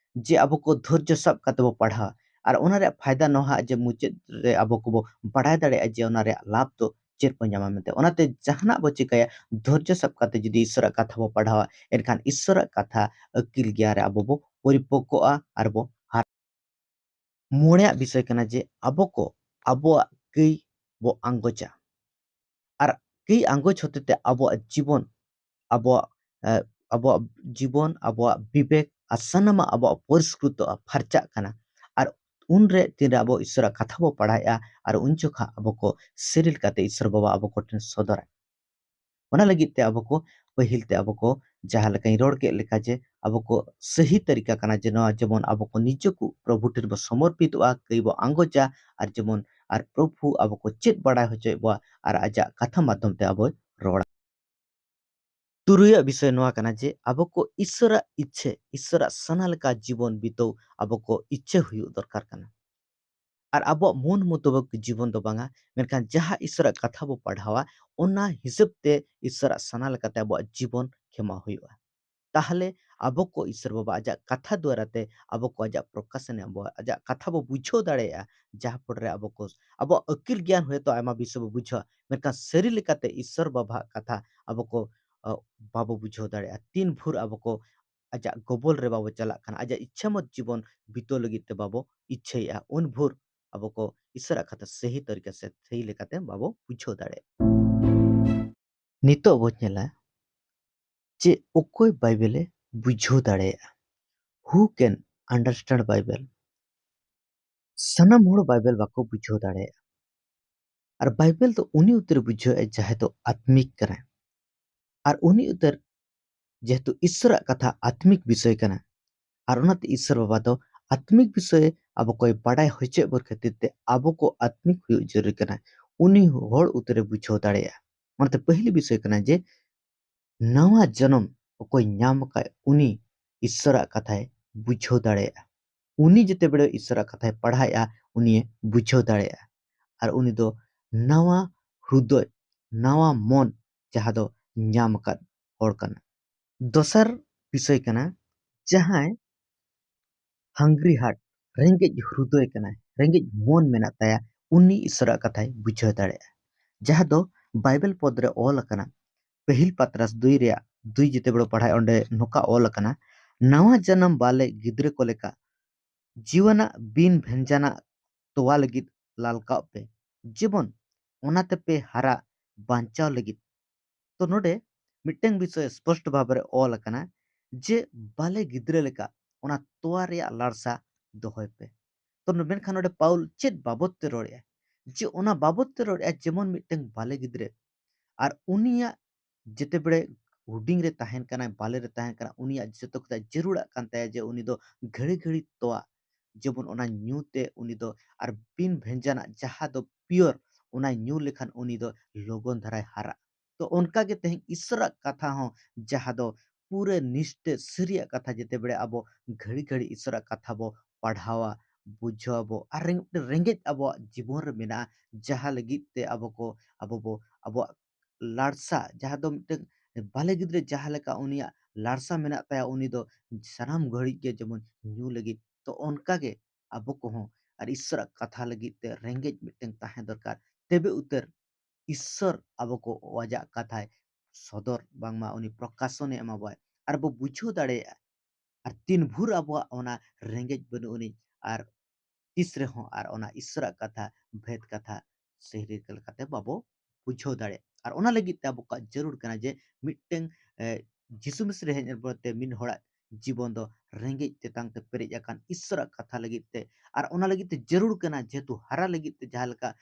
ᱡᱮ ᱟᱵᱚ ᱠᱚ ᱫᱷᱳᱨᱡᱚ ᱥᱟᱵ ᱠᱟᱛᱮ ᱵᱚ ᱯᱟᱲᱦᱟᱣᱟ, ᱟᱨ ᱚᱱᱟ ᱨᱮᱭᱟᱜ ᱯᱷᱟᱭᱫᱟ ᱱᱚᱣᱟ ᱡᱮ ᱢᱩᱪᱟᱹᱫ ᱨᱮ ᱟᱵᱚ ᱠᱚᱵᱚ ᱵᱟᱲᱟᱭ ᱫᱟᱲᱮᱭᱟᱜᱼᱟ ᱡᱮ ᱚᱱᱟ ᱨᱮᱭᱟᱜ ᱞᱟᱵᱷ ᱫᱚ ᱪᱮᱫ ᱵᱚ ᱧᱟᱢᱟ ᱢᱮᱱᱛᱮ᱾ ᱚᱱᱟᱛᱮ ᱡᱟᱦᱟᱱᱟᱜ ᱵᱚ ᱪᱤᱠᱟᱹᱭᱟ, ᱫᱷᱳᱨᱡᱚ ᱥᱟᱵ ᱠᱟᱛᱮ ᱡᱩᱫᱤ ᱤᱥᱥᱚᱨᱟᱜ ᱠᱟᱛᱷᱟ ᱵᱚ ᱯᱟᱲᱦᱟᱣᱟ, ᱮᱱᱠᱷᱟᱱ ᱤᱥᱥᱚᱨᱟᱜ ᱠᱟᱛᱷᱟ ᱟᱹᱠᱤᱞ ᱜᱮᱭᱟᱱ ᱨᱮ ᱟᱵᱚ ᱵᱚ ᱯᱚᱨᱤᱯᱚᱠᱠᱚᱜᱼᱟ ᱟᱨ ᱵᱚ ᱦᱟᱨᱟ᱾ ᱢᱚᱬᱮᱭᱟᱜ ᱵᱤᱥᱚᱭ ᱠᱟᱱᱟ ᱡᱮ ᱟᱵᱚ ᱠᱚ ᱟᱵᱚᱣᱟᱜ ᱠᱟᱹᱭ ᱵᱚ ᱟᱸᱜᱚᱪᱟ᱾ ᱟᱨ ᱠᱟᱹᱭ ᱟᱸᱜᱚᱪ ᱦᱚᱛᱮᱛᱮ ᱟᱵᱚᱣᱟᱜ ᱡᱤᱵᱚᱱ, ᱟᱵᱚᱣᱟᱜ, ᱮ, ᱟᱵᱚᱣᱟᱜ ᱡᱤᱵᱚᱱ, ᱟᱵᱚᱣᱟᱜ ᱵᱤᱵᱮᱠ ᱟᱨ ᱥᱟᱱᱟᱢᱟᱜ ᱟᱵᱚᱣᱟᱜ ᱯᱚᱨᱤᱥᱠᱨᱩᱛᱚᱜᱼᱟ, ᱯᱷᱟᱨᱪᱟᱜ ᱠᱟᱱᱟ᱾ ᱟᱨ ᱩᱱᱨᱮ ᱛᱤᱱᱨᱮ ᱟᱵᱚ ᱤᱥᱥᱚᱨᱟᱜ ᱠᱟᱛᱷᱟ ᱵᱚ ᱯᱟᱲᱦᱟᱣᱮᱫᱼᱟ, ᱟᱨ ᱩᱱ ᱡᱚᱠᱷᱟ ᱟᱵᱚ ᱠᱚ ᱥᱟᱹᱨᱤ ᱞᱮᱠᱟᱛᱮ ᱤᱥᱥᱚᱨ ᱵᱟᱵᱟ ᱟᱵᱚ ᱠᱚᱴᱷᱮᱱ ᱥᱚᱫᱚᱨᱟᱭ᱾ ᱚᱱᱟ ᱞᱟᱹᱜᱤᱫ ᱛᱮ ᱟᱵᱚ ᱠᱚ ᱯᱟᱹᱦᱤᱞ ᱛᱮ ᱟᱵᱚ ᱠᱚ ᱡᱟᱦᱟᱸ ᱞᱮᱠᱟᱧ ᱨᱚᱲ ᱠᱮᱫ ᱞᱮᱠᱟ ᱡᱮ ᱟᱵᱚ ᱠᱚ ᱥᱟᱹᱦᱤ ᱛᱟᱹᱨᱤᱠᱟ ᱠᱟᱱᱟ ᱡᱮ ᱱᱚᱣᱟ ᱡᱮᱢᱚᱱ ᱟᱵᱚ ᱠᱚ ᱱᱤᱡᱮ ᱠᱚ ᱯᱨᱚᱵᱷᱩ ᱴᱷᱮᱱ ᱵᱚ ᱥᱚᱢᱚᱨᱯᱤᱛᱚᱜᱼᱟ, ᱠᱟᱹᱭ ᱵᱚ ᱟᱸᱜᱚᱪᱟ, ᱟᱨ ᱡᱮᱢᱚᱱ ᱟᱨ ᱯᱨᱚᱵᱷᱩ ᱟᱵᱚ ᱠᱚ ᱪᱮᱫ ᱵᱟᱲᱟᱭ ᱦᱚᱪᱚᱭᱮᱫ ᱵᱚᱣᱟ ᱟᱨ ᱟᱡᱟᱜ ᱠᱟᱛᱷᱟ ᱢᱟᱫᱽᱫᱷᱚᱢ ᱛᱮ ᱟᱵᱚᱭ ᱨᱚᱲᱟ᱾ ᱛᱩᱨᱩᱭᱟᱜ ᱵᱤᱥᱚᱭ ᱱᱚᱣᱟ ᱠᱟᱱᱟ ᱡᱮ ᱟᱵᱚ ᱠᱚ ᱤᱥᱥᱚᱨᱟᱜ ᱤᱪᱪᱷᱟᱹ, ᱤᱥᱥᱚᱨᱟᱜ ᱥᱟᱱᱟ ᱞᱮᱠᱟ ᱡᱤᱵᱚᱱ ᱵᱤᱛᱟᱹᱣ ᱟᱵᱚ ᱠᱚ ᱤᱪᱪᱷᱟᱹ ᱦᱩᱭᱩᱜ ᱫᱚᱨᱠᱟᱨ ᱠᱟᱱᱟ᱾ ᱟᱨ ᱟᱵᱚᱣᱟᱜ ᱢᱚᱱ ᱢᱚᱛᱚᱵᱚᱠ ᱡᱤᱵᱚᱱ ᱫᱚ ᱵᱟᱝᱟ, ᱢᱮᱱᱠᱷᱟᱱ ᱡᱟᱦᱟᱸ ᱤᱥᱥᱚᱨᱟᱜ ᱠᱟᱛᱷᱟ ᱵᱚ ᱯᱟᱲᱦᱟᱣᱟ, ᱚᱱᱟ ᱦᱤᱥᱟᱹᱵ ᱛᱮ ᱤᱥᱥᱚᱨᱟᱜ ᱥᱟᱱᱟ ᱞᱮᱠᱟᱛᱮ ᱟᱵᱚᱣᱟᱜ ᱡᱤᱵᱚᱱ ᱠᱷᱮᱢᱟᱣ ᱦᱩᱭᱩᱜᱼᱟ᱾ ᱛᱟᱦᱚᱞᱮ ᱟᱵᱚ ᱠᱚ ᱤᱥᱥᱚᱨ ᱵᱟᱵᱟ ᱟᱡᱟᱜ ᱠᱟᱛᱷᱟ ᱫᱣᱟᱨᱟ ᱛᱮ ᱟᱵᱚ ᱠᱚ ᱟᱡᱟᱜ ᱯᱨᱚᱠᱟᱥᱚᱱᱮ ᱟᱵᱚ ᱟᱡᱟᱜ ᱠᱟᱛᱷᱟ ᱵᱚ ᱵᱩᱡᱷᱟᱹᱣ ᱫᱟᱲᱮᱭᱟᱜᱼᱟ, ᱡᱟᱦᱟᱸ ᱯᱚᱨᱮ ᱟᱵᱚ ᱠᱚ ᱟᱵᱚᱣᱟᱜ ᱟᱹᱠᱤᱞ ᱜᱮᱭᱟᱱ ᱦᱚᱭᱛᱳ ᱟᱭᱢᱟ ᱵᱤᱥᱚᱭ ᱵᱚ ᱵᱩᱡᱷᱟᱹᱣᱟ, ᱢᱮᱱᱠᱷᱟᱱ ᱥᱟᱹᱨᱤ ᱞᱮᱠᱟᱛᱮ ᱤᱥᱥᱚᱨ ᱵᱟᱵᱟᱣᱟᱜ ᱠᱟᱛᱷᱟ ᱟᱵᱚ ᱠᱚ, ᱟᱜ, ᱵᱟᱵᱚ ᱵᱩᱡᱷᱟᱹᱣ ᱫᱟᱲᱮᱭᱟᱜᱼᱟ᱾ ᱛᱤᱱ ᱵᱷᱳᱨ ᱟᱵᱚ ᱠᱚ ᱟᱡᱟᱜ ᱜᱚᱵᱚᱞ ᱨᱮ ᱵᱟᱵᱚ ᱪᱟᱞᱟᱜ ᱠᱷᱟᱱ, ᱟᱡᱟᱜ ᱤᱪᱪᱷᱟ ᱢᱚᱛ ᱡᱤᱵᱚᱱ ᱵᱤᱛᱟᱹᱣ ᱞᱟᱹᱜᱤᱫ ᱛᱮ ᱵᱟᱵᱚ ᱤᱪᱪᱷᱟᱹᱭᱮᱫᱼᱟ, ᱩᱱ ᱵᱷᱳᱨ ᱟᱵᱚ ᱠᱚ ᱤᱥᱚᱨᱟᱜ ᱠᱟᱛᱷᱟ ᱥᱟᱹᱦᱤ ᱛᱟᱹᱨᱤᱠᱟ ᱥᱮ ᱥᱟᱹᱦᱤ ᱞᱮᱠᱟᱛᱮ ᱵᱟᱵᱚ ᱵᱩᱡᱷᱟᱹᱣ ᱫᱟᱲᱮᱭᱟᱜᱼᱟ᱾ ᱱᱤᱛᱚᱜ ᱵᱚ ᱧᱮᱞᱟ ᱡᱮ ᱚᱠᱚᱭ ᱵᱟᱭᱵᱮᱞᱮ ᱵᱩᱡᱷᱟᱹᱣ ᱫᱟᱲᱮᱭᱟᱜᱼᱟ, who can understand Bible? ᱥᱟᱱᱟᱢ ᱦᱚᱲ ᱵᱟᱭᱵᱮᱞ ᱵᱟᱠᱚ ᱵᱩᱡᱷᱟᱹᱣ ᱫᱟᱲᱮᱭᱟᱜᱼᱟ᱾ ᱟᱨ ᱵᱟᱭᱵᱮᱞ ᱫᱚ ᱩᱱᱤ ᱩᱛᱟᱹᱨ ᱵᱩᱡᱷᱟᱹᱣᱮᱫᱼᱟ ᱡᱟᱦᱟᱸᱭ ᱫᱚ ᱟᱛᱢᱤᱠ ᱠᱟᱱᱟᱭ᱾ ᱟᱨ ᱩᱱᱤ ᱩᱛᱟᱹᱨ, ᱡᱮᱦᱮᱛᱩ ᱤᱥᱚᱨᱟᱜ ᱠᱟᱛᱷᱟ ᱟᱛᱢᱤᱠ ᱵᱤᱥᱚᱭ ᱠᱟᱱᱟ, ᱟᱨ ᱚᱱᱟᱛᱮ ᱤᱥᱚᱨ ᱵᱟᱵᱟ ᱫᱚ ᱟᱛᱢᱤᱠ ᱵᱤᱥᱚᱭ ᱟᱵᱚ ᱠᱚᱭ ᱵᱟᱰᱟᱭ ᱦᱚᱪᱚᱭᱮᱫ ᱵᱚᱱ ᱠᱷᱟᱹᱛᱤᱨ ᱛᱮ ᱟᱵᱚ ᱠᱚ ᱟᱛᱢᱤᱠ ᱦᱩᱭᱩᱜ ᱡᱟᱹᱨᱩᱲ ᱠᱟᱱᱟ᱾ ᱩᱱᱤ ᱦᱚᱲ ᱩᱛᱟᱹᱨᱮ ᱵᱩᱡᱷᱟᱹᱣ ᱫᱟᱲᱮᱭᱟᱜᱼᱟ᱾ ᱚᱱᱟᱛᱮ ᱯᱟᱹᱦᱤᱞ ᱵᱤᱥᱚᱭ ᱠᱟᱱᱟ ᱡᱮ ᱱᱟᱣᱟ ᱡᱚᱱᱚᱢ ᱚᱠᱚᱭ ᱧᱟᱢ ᱟᱠᱟᱫ ᱩᱱᱤ ᱤᱥᱚᱨᱟᱜ ᱠᱟᱛᱷᱟᱭ ᱵᱩᱡᱷᱟᱹᱣ ᱫᱟᱲᱮᱭᱟᱜᱼᱟ᱾ ᱩᱱᱤ ᱡᱮᱛᱮ ᱵᱮᱲᱮ ᱤᱥᱚᱨᱟᱜ ᱠᱟᱛᱷᱟᱭ ᱯᱟᱲᱦᱟᱣᱮᱫᱼᱟ, ᱩᱱᱤᱭᱮ ᱵᱩᱡᱷᱟᱹᱣ ᱫᱟᱲᱮᱭᱟᱜᱼᱟ᱾ ᱟᱨ ᱩᱱᱤ ᱫᱚ ᱱᱟᱣᱟ ᱦᱨᱩᱫᱚᱭ, ᱱᱟᱣᱟ ᱢᱚᱱ ᱡᱟᱦᱟᱸ ᱫᱚ ᱧᱟᱢ ᱟᱠᱟᱫ ᱦᱚᱲ ᱠᱟᱱᱟ᱾ ᱫᱚᱥᱟᱨ ᱵᱤᱥᱚᱭ ᱠᱟᱱᱟ, ᱡᱟᱦᱟᱸᱭ ᱦᱟᱝᱜᱨᱤ ᱦᱟᱨᱴ, ᱨᱮᱸᱜᱮᱡ ᱦᱨᱩᱫᱚᱭ ᱠᱟᱱᱟᱭ, ᱨᱮᱸᱜᱮᱡ ᱢᱚᱱ ᱢᱮᱱᱟᱜ ᱛᱟᱭᱟ, ᱩᱱᱤ ᱤᱥᱚᱨᱟᱜ ᱠᱟᱛᱷᱟᱭ ᱵᱩᱡᱷᱟᱹᱣ ᱫᱟᱲᱮᱭᱟᱜᱼᱟ᱾ ᱡᱟᱦᱟᱸ ᱫᱚ ᱵᱟᱭᱵᱮᱞ ᱯᱚᱫ ᱨᱮ ᱚᱞ ᱟᱠᱟᱱᱟ, ᱯᱟᱹᱦᱤᱞ ᱯᱟᱛᱨᱟᱥ ᱫᱩᱭ ᱨᱮᱭᱟᱜ ᱫᱩᱭ ᱡᱮᱛᱮ ᱵᱮᱲᱮ ᱯᱟᱲᱦᱟᱜ, ᱚᱸᱰᱮ ᱱᱚᱝᱠᱟ ᱚᱞ ᱟᱠᱟᱱᱟ, "ᱱᱟᱣᱟ ᱡᱟᱱᱟᱢ ᱵᱟᱞᱮ ᱜᱤᱫᱽᱨᱟᱹ ᱠᱚ ᱞᱮᱠᱟ ᱡᱤᱣᱟᱱᱟᱜ ᱵᱤᱱ ᱵᱷᱮᱱᱡᱟᱱᱟᱜ ᱛᱚᱣᱟ ᱞᱟᱹᱜᱤᱫ ᱞᱟᱞᱠᱟᱣᱜ ᱯᱮ, ᱡᱮᱢᱚᱱ ᱚᱱᱟ ᱛᱮᱯᱮ ᱦᱟᱨᱟ ᱵᱟᱧᱪᱟᱣ ᱞᱟᱹᱜᱤᱫ᱾" ᱛᱚ ᱱᱚᱰᱮ ᱢᱤᱫᱴᱟᱝ ᱵᱤᱥᱚᱭ ᱥᱯᱚᱥᱴ ᱵᱷᱟᱵᱽ ᱨᱮ ᱚᱞ ᱟᱠᱟᱱᱟ ᱡᱮ ᱵᱟᱞᱮ ᱜᱤᱫᱽᱨᱟᱹ ᱞᱮᱠᱟ ᱚᱱᱟ ᱛᱚᱣᱟ ᱨᱮᱭᱟᱜ ᱞᱟᱲᱥᱟ ᱫᱚᱦᱚᱭ ᱯᱮ᱾ ᱛᱚ ᱱᱚ-, ᱢᱮᱱᱠᱷᱟᱱ ᱱᱚᱰᱮ ᱯᱟᱣᱩᱞ ᱪᱮᱫ ᱵᱟᱵᱚᱛ ᱛᱮ ᱨᱚᱲᱮᱜᱼᱟ? ᱡᱮ ᱚᱱᱟ ᱵᱟᱵᱚᱛ ᱛᱮ ᱨᱚᱲᱮᱜᱼᱟ, ᱡᱮᱢᱚᱱ ᱢᱤᱫᱴᱟᱝ ᱵᱟᱞᱮ ᱜᱤᱫᱽᱨᱟᱹ ᱟᱨ ᱩᱱᱤᱭᱟᱜ ᱡᱮᱛᱮ ᱵᱮᱲᱮ ᱦᱩᱰᱤᱧ ᱨᱮ ᱛᱟᱦᱮᱱ ᱠᱟᱱᱟᱭ, ᱵᱟᱞᱮ ᱨᱮ ᱛᱟᱦᱮᱱ ᱠᱟᱱᱟ, ᱩᱱᱤᱭᱟᱜ ᱡᱚᱛᱚ ᱠᱷᱚᱱᱟᱜ ᱡᱟᱹᱨᱩᱲᱟᱜ ᱠᱟᱱ ᱛᱟᱭᱟ ᱡᱮ ᱩᱱᱤ ᱫᱚ ᱜᱷᱟᱹᱲᱤ ᱜᱷᱟᱹᱲᱤ ᱛᱚᱣᱟ, ᱡᱮᱢᱚᱱ ᱚᱱᱟ ᱧᱩ ᱛᱮ ᱩᱱᱤ ᱫᱚ ᱟᱨ ᱵᱤᱱ ᱵᱷᱮᱱᱡᱟᱱᱟᱜ ᱡᱟᱦᱟᱸ ᱫᱚ ᱯᱤᱭᱳᱨ, ᱚᱱᱟᱭ ᱧᱩ ᱞᱮᱠᱷᱟᱱ ᱩᱱᱤ ᱫᱚ ᱞᱚᱜᱚᱱ ᱫᱷᱟᱨᱟᱭ ᱦᱟᱨᱟᱜᱼᱟ᱾ ᱛᱚ ᱚᱱᱠᱟ ᱜᱮ ᱛᱮᱦᱮᱧ ᱤᱥᱚᱨᱟᱜ ᱠᱟᱛᱷᱟ ᱦᱚᱸ ᱡᱟᱦᱟᱸ ᱫᱚ ᱯᱩᱨᱟᱹ ᱱᱤᱥᱴᱟᱹ ᱥᱟᱹᱨᱤᱭᱟᱜ ᱠᱟᱛᱷᱟ, ᱡᱮᱛᱮ ᱵᱮᱲᱮ ᱟᱵᱚ ᱜᱷᱟᱹᱲᱤ ᱜᱷᱟᱹᱲᱤ ᱤᱥᱚᱨᱟᱜ ᱠᱟᱛᱷᱟ ᱵᱚ ᱯᱟᱲᱦᱟᱣᱟ, ᱵᱩᱡᱷᱟᱹᱣ ᱟᱵᱚ, ᱟᱨ ᱨᱮᱸᱜᱮᱡ, ᱨᱮᱸᱜᱮᱡ ᱟᱵᱚᱣᱟᱜ ᱡᱤᱵᱚᱱ ᱨᱮ ᱢᱮᱱᱟᱜᱼᱟ, ᱡᱟᱦᱟᱸ ᱞᱟᱹᱜᱤᱫ ᱛᱮ ᱟᱵᱚ ᱠᱚ, ᱟᱵᱚ ᱵᱚ, ᱟᱵᱚᱣᱟᱜ ᱞᱟᱲᱥᱟ, ᱡᱟᱦᱟᱸ ᱫᱚ ᱢᱤᱫᱴᱟᱝ ᱵᱟᱞᱮ ᱜᱤᱫᱽᱨᱟᱹ ᱡᱟᱦᱟᱸ ᱞᱮᱠᱟ ᱩᱱᱤᱭᱟᱜ ᱞᱟᱲᱥᱟ ᱢᱮᱱᱟᱜ ᱛᱟᱭᱟ, ᱩᱱᱤ ᱫᱚ ᱥᱟᱱᱟᱢ ᱜᱷᱟᱹᱲᱤᱡ ᱜᱮ ᱡᱮᱢᱚᱱ ᱧᱩ ᱞᱟᱹᱜᱤᱫ, ᱛᱚ ᱚᱱᱠᱟ ᱜᱮ ᱟᱵᱚ ᱠᱚᱦᱚᱸ ᱟᱨ ᱤᱥᱚᱨᱟᱜ ᱠᱟᱛᱷᱟ ᱞᱟᱹᱜᱤᱫ ᱛᱮ ᱨᱮᱸᱜᱮᱡ ᱢᱤᱫᱴᱟᱝ ᱛᱟᱦᱮᱸ ᱫᱚᱨᱠᱟᱨ᱾ ᱛᱚᱵᱮ ᱩᱛᱟᱹᱨ ᱤᱥᱚᱨ ᱟᱵᱚ ᱠᱚ ᱟᱡᱟᱜ ᱠᱟᱛᱷᱟᱭ ᱥᱚᱫᱚᱨ, ᱵᱟᱝᱢᱟ ᱩᱱᱤ ᱯᱨᱚᱠᱟᱥᱚᱱᱮ ᱮᱢᱟ ᱵᱚᱣᱟᱭ᱾ ᱟᱨ ᱵᱚ ᱵᱩᱡᱷᱟᱹᱣ ᱫᱟᱲᱮᱭᱟᱜᱼᱟ ᱟᱨ ᱛᱤᱱ ᱵᱷᱳᱨ ᱟᱵᱚᱣᱟᱜ ᱚᱱᱟ ᱨᱮᱸᱜᱮᱡ ᱵᱟᱹᱱᱩᱜ ᱟᱹᱱᱤᱡ, ᱟᱨ ᱛᱤᱥ ᱨᱮᱦᱚᱸ ᱟᱨ ᱚᱱᱟ ᱤᱥᱥᱚᱨᱟᱜ ᱠᱟᱛᱷᱟ, ᱵᱷᱮᱫ ᱠᱟᱛᱷᱟ ᱥᱟᱹᱦᱤ ᱞᱮᱠᱟᱛᱮ ᱵᱟᱵᱚ ᱵᱩᱡᱷᱟᱹᱣ ᱫᱟᱲᱮᱭᱟᱜᱼᱟ᱾ ᱟᱨ ᱚᱱᱟ ᱞᱟᱹᱜᱤᱫ ᱛᱮ ᱟᱵᱚ ᱠᱚᱣᱟᱜ ᱡᱟᱹᱨᱩᱲ ᱠᱟᱱᱟ ᱡᱮ ᱢᱤᱫᱴᱟᱝ, ᱮ, ᱡᱤᱥᱩ ᱢᱤᱥᱨᱤ ᱦᱮᱡ ᱯᱚᱨᱮᱛᱮ ᱢᱤᱫ ᱦᱚᱲᱟᱜ ᱡᱤᱵᱚᱱ ᱫᱚ ᱨᱮᱸᱜᱮᱡ ᱛᱮᱛᱟᱝ ᱛᱮ ᱯᱮᱨᱮᱡ ᱟᱠᱟᱱ ᱤᱥᱥᱚᱨᱟᱜ ᱠᱟᱛᱷᱟ ᱞᱟᱹᱜᱤᱫ ᱛᱮ, ᱟᱨ ᱚᱱᱟ ᱞᱟᱹᱜᱤᱫ ᱛᱮ ᱡᱟᱹᱨᱩᱲ ᱠᱟᱱᱟ, ᱡᱮᱦᱮᱛᱩ ᱦᱟᱨᱟ ᱞᱟᱹᱜᱤᱫ ᱛᱮ ᱡᱟᱦᱟᱸ ᱞᱮᱠᱟ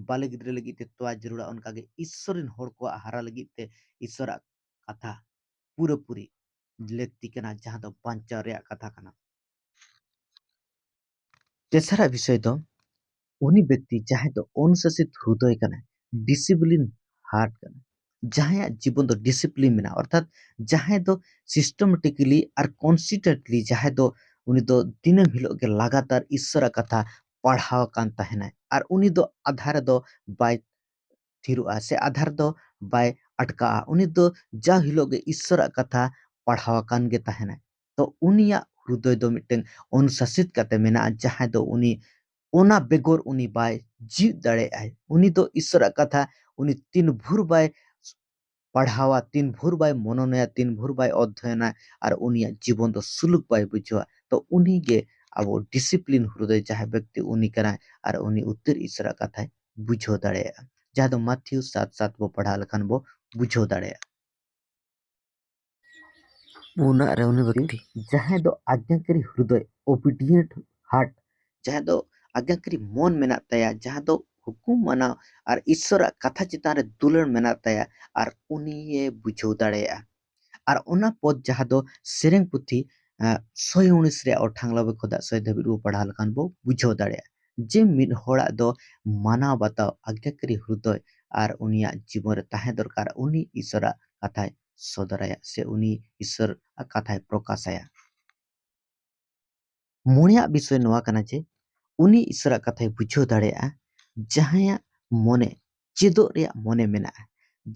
ᱵᱟᱞᱮ ᱜᱤᱫᱽᱨᱟᱹ ᱞᱟᱹᱜᱤᱫ ᱛᱮ ᱛᱚᱣᱟ ᱡᱟᱹᱨᱩᱲᱟ, ᱚᱱᱠᱟᱜᱮ ᱤᱥᱥᱚᱨ ᱨᱮᱱ ᱦᱚᱲ ᱠᱚᱣᱟᱜ ᱦᱟᱨᱟ ᱞᱟᱹᱜᱤᱫ ᱛᱮ ᱤᱥᱥᱚᱨᱟᱜ ᱠᱟᱛᱷᱟ ᱯᱩᱨᱟᱹᱯᱩᱨᱤ ᱞᱟᱹᱠᱛᱤ ᱠᱟᱱᱟ, ᱡᱟᱦᱟᱸ ᱫᱚ ᱵᱟᱧᱪᱟᱣ ᱨᱮᱭᱟᱜ ᱠᱟᱛᱷᱟ ᱠᱟᱱᱟ᱾ ᱛᱮᱥᱟᱨᱟᱜ ᱵᱤᱥᱚᱭ ᱫᱚ ᱩᱱᱤ ᱵᱮᱠᱛᱤ ᱡᱟᱦᱟᱸᱭ ᱫᱚ ᱚᱱᱩᱥᱟᱥᱤᱛ ᱦᱨᱩᱫᱚᱭ ᱠᱟᱱᱟᱭ, ᱰᱤᱥᱤᱯᱞᱤᱱ ᱦᱟᱨᱴ ᱠᱟᱱᱟᱭ, ᱡᱟᱦᱟᱸᱭᱟᱜ ᱡᱤᱵᱚᱱ ᱫᱚ ᱰᱤᱥᱤᱯᱞᱤᱱ ᱢᱮᱱᱟᱜᱼᱟ, ᱚᱨᱛᱷᱟᱛ ᱡᱟᱦᱟᱸᱭ ᱫᱚ ᱥᱤᱥᱴᱮᱢᱮᱴᱤᱠᱞᱤ ᱟᱨ ᱠᱚᱱᱥᱤᱥᱴᱮᱱᱴᱞᱤ, ᱡᱟᱦᱟᱸᱭ ᱫᱚ ᱩᱱᱤ ᱫᱚ ᱫᱤᱱᱟᱹᱢ ᱦᱤᱞᱳᱜ ᱜᱮ ᱞᱟᱜᱟᱛᱟᱨ ᱤᱥᱥᱚᱨᱟᱜ ᱠᱟᱛᱷᱟ ᱯᱟᱲᱦᱟᱣ ᱟᱠᱟᱱ ᱛᱟᱦᱮᱱᱟᱭ, ᱟᱨ ᱩᱱᱤ ᱫᱚ ᱟᱫᱷᱟ ᱨᱮᱫᱚ ᱵᱟᱭ ᱛᱷᱤᱨᱚᱜᱼᱟ ᱥᱮ ᱟᱫᱷᱟ ᱨᱮᱫᱚ ᱵᱟᱭ ᱟᱴᱠᱟᱜᱼᱟ᱾ ᱩᱱᱤ ᱫᱚ ᱡᱟᱣ ᱦᱤᱞᱳᱜ ᱜᱮ ᱤᱥᱥᱚᱨᱟᱜ ᱠᱟᱛᱷᱟ ᱯᱟᱲᱦᱟᱣ ᱟᱠᱟᱱ ᱜᱮ ᱛᱟᱦᱮᱱᱟᱭ᱾ ᱛᱚ ᱩᱱᱤᱭᱟᱜ ᱦᱨᱩᱫᱚᱭ ᱫᱚ ᱢᱤᱫᱴᱟᱝ ᱚᱱᱩᱥᱟᱥᱤᱛ ᱠᱟᱛᱮ ᱢᱮᱱᱟᱜᱼᱟ, ᱡᱟᱦᱟᱸᱭ ᱫᱚ ᱩᱱᱤ ᱚᱱᱟ ᱵᱮᱜᱚᱨ ᱩᱱᱤ ᱵᱟᱭ ᱡᱤᱣᱤᱫ ᱫᱟᱲᱮᱭᱟᱜᱼᱟᱭ᱾ ᱩᱱᱤ ᱫᱚ ᱤᱥᱥᱚᱨᱟᱜ ᱠᱟᱛᱷᱟ ᱩᱱᱤ ᱛᱤᱱ ᱵᱷᱳᱨ ᱵᱟᱭ ᱯᱟᱲᱦᱟᱣᱟ, ᱛᱤᱱ ᱵᱷᱳᱨ ᱵᱟᱭ ᱢᱚᱱᱚᱱᱟᱭᱟ, ᱛᱤᱱ ᱵᱷᱳᱨ ᱵᱟᱭ ᱚᱫᱽᱫᱷᱚᱭᱚᱱᱟ, ᱟᱨ ᱩᱱᱤᱭᱟᱜ ᱡᱤᱵᱚᱱ ᱫᱚ ᱥᱩᱞᱩᱠ ᱵᱟᱭ ᱵᱩᱡᱷᱟᱹᱣᱟ᱾ ᱛᱚ ᱩᱱᱤ ᱜᱮ ᱟᱵᱚ ᱰᱤᱥᱤᱯᱞᱤᱱ ᱦᱨᱩᱫᱚᱭ ᱡᱟᱦᱟᱸᱭ ᱵᱮᱠᱛᱤ ᱩᱱᱤ ᱠᱟᱱᱟᱭ, ᱟᱨ ᱩᱱᱤ ᱩᱛᱟᱹᱨ ᱤᱥᱥᱚᱨᱟᱜ ᱠᱟᱛᱷᱟᱭ ᱵᱩᱡᱷᱟᱹᱣ ᱫᱟᱲᱮᱭᱟᱜᱼᱟ, ᱡᱟᱦᱟᱸ ᱫᱚ ᱢᱟᱛᱷᱤᱭᱩ ᱥᱟᱛ ᱥᱟᱛ ᱵᱚ ᱯᱟᱲᱦᱟᱣ ᱞᱮᱠᱷᱟᱱ ᱵᱚ ᱵᱩᱡᱷᱟᱹᱣ ᱫᱟᱲᱮᱭᱟᱜᱼᱟ᱾ ᱯᱩᱱᱟᱜ ᱨᱮ ᱩᱱᱤ ᱵᱮᱠᱛᱤ ᱡᱟᱦᱟᱸᱭ ᱫᱚ ᱟᱡᱧᱟᱠᱟᱨᱤ ᱦᱨᱩᱫᱚᱭ, ᱳᱵᱤᱰᱤᱭᱮᱱᱴ ᱦᱟᱨᱴ, ᱡᱟᱦᱟᱸᱭ ᱫᱚ ᱟᱡᱧᱟᱠᱟᱨᱤ ᱢᱚᱱ ᱢᱮᱱᱟᱜ ᱛᱟᱭᱟ, ᱡᱟᱦᱟᱸ ᱫᱚ ᱦᱩᱠᱩᱢ ᱢᱟᱱᱟᱣ ᱟᱨ ᱤᱥᱥᱚᱨᱟᱜ ᱠᱟᱛᱷᱟ ᱪᱮᱛᱟᱱ ᱨᱮ ᱫᱩᱞᱟᱹᱲ ᱢᱮᱱᱟᱜ ᱛᱟᱭᱟ, ᱟᱨ ᱩᱱᱤᱭᱮ ᱵᱩᱡᱷᱟᱹᱣ ᱫᱟᱲᱮᱭᱟᱜᱼᱟ᱾ ᱟᱨ ᱚᱱᱟ ᱯᱚᱫ ᱡᱟᱦᱟᱸ ᱫᱚ ᱥᱮᱨᱮᱧ ᱯᱩᱛᱷᱤ, ᱮ, ᱥᱚᱭ ᱩᱱᱤᱥ ᱨᱮᱭᱟᱜ ᱚᱴᱷᱟᱝ ᱞᱟᱵᱮ ᱠᱷᱚᱱᱟᱜ ᱥᱚᱭ ᱫᱷᱟᱹᱵᱤᱡ ᱵᱚ ᱯᱟᱲᱦᱟᱣ ᱞᱮᱠᱷᱟᱱ ᱵᱚ ᱵᱩᱡᱷᱟᱹᱣ ᱫᱟᱲᱮᱭᱟᱜᱼᱟ ᱡᱮ ᱢᱤᱫ ᱦᱚᱲᱟᱜ ᱫᱚ ᱢᱟᱱᱟᱣ ᱵᱟᱛᱟᱣ, ᱟᱡᱧᱟᱠᱟᱨᱤ ᱦᱨᱩᱫᱚᱭ ᱟᱨ ᱩᱱᱤᱭᱟᱜ ᱡᱤᱵᱚᱱ ᱨᱮ ᱛᱟᱦᱮᱸ ᱫᱚᱨᱠᱟᱨ, ᱩᱱᱤ ᱤᱥᱥᱚᱨᱟᱜ ᱠᱟᱛᱷᱟᱭ ᱥᱚᱫᱚᱨᱟᱭᱟ ᱥᱮ ᱩᱱᱤ ᱤᱥᱥᱚᱨᱟᱜ ᱠᱟᱛᱷᱟᱭ ᱯᱨᱚᱠᱟᱥᱟᱭᱟ᱾ ᱢᱚᱬᱮᱭᱟᱜ ᱵᱤᱥᱚᱭ ᱱᱚᱣᱟ ᱠᱟᱱᱟ ᱡᱮ ᱩᱱᱤ ᱤᱥᱥᱚᱨᱟᱜ ᱠᱟᱛᱷᱟᱭ ᱵᱩᱡᱷᱟᱹᱣ ᱫᱟᱲᱮᱭᱟᱜᱼᱟ, ᱡᱟᱦᱟᱸᱭᱟᱜ ᱢᱚᱱᱮ ᱪᱮᱫᱚᱜ ᱨᱮᱭᱟᱜ ᱢᱚᱱᱮ ᱢᱮᱱᱟᱜᱼᱟ,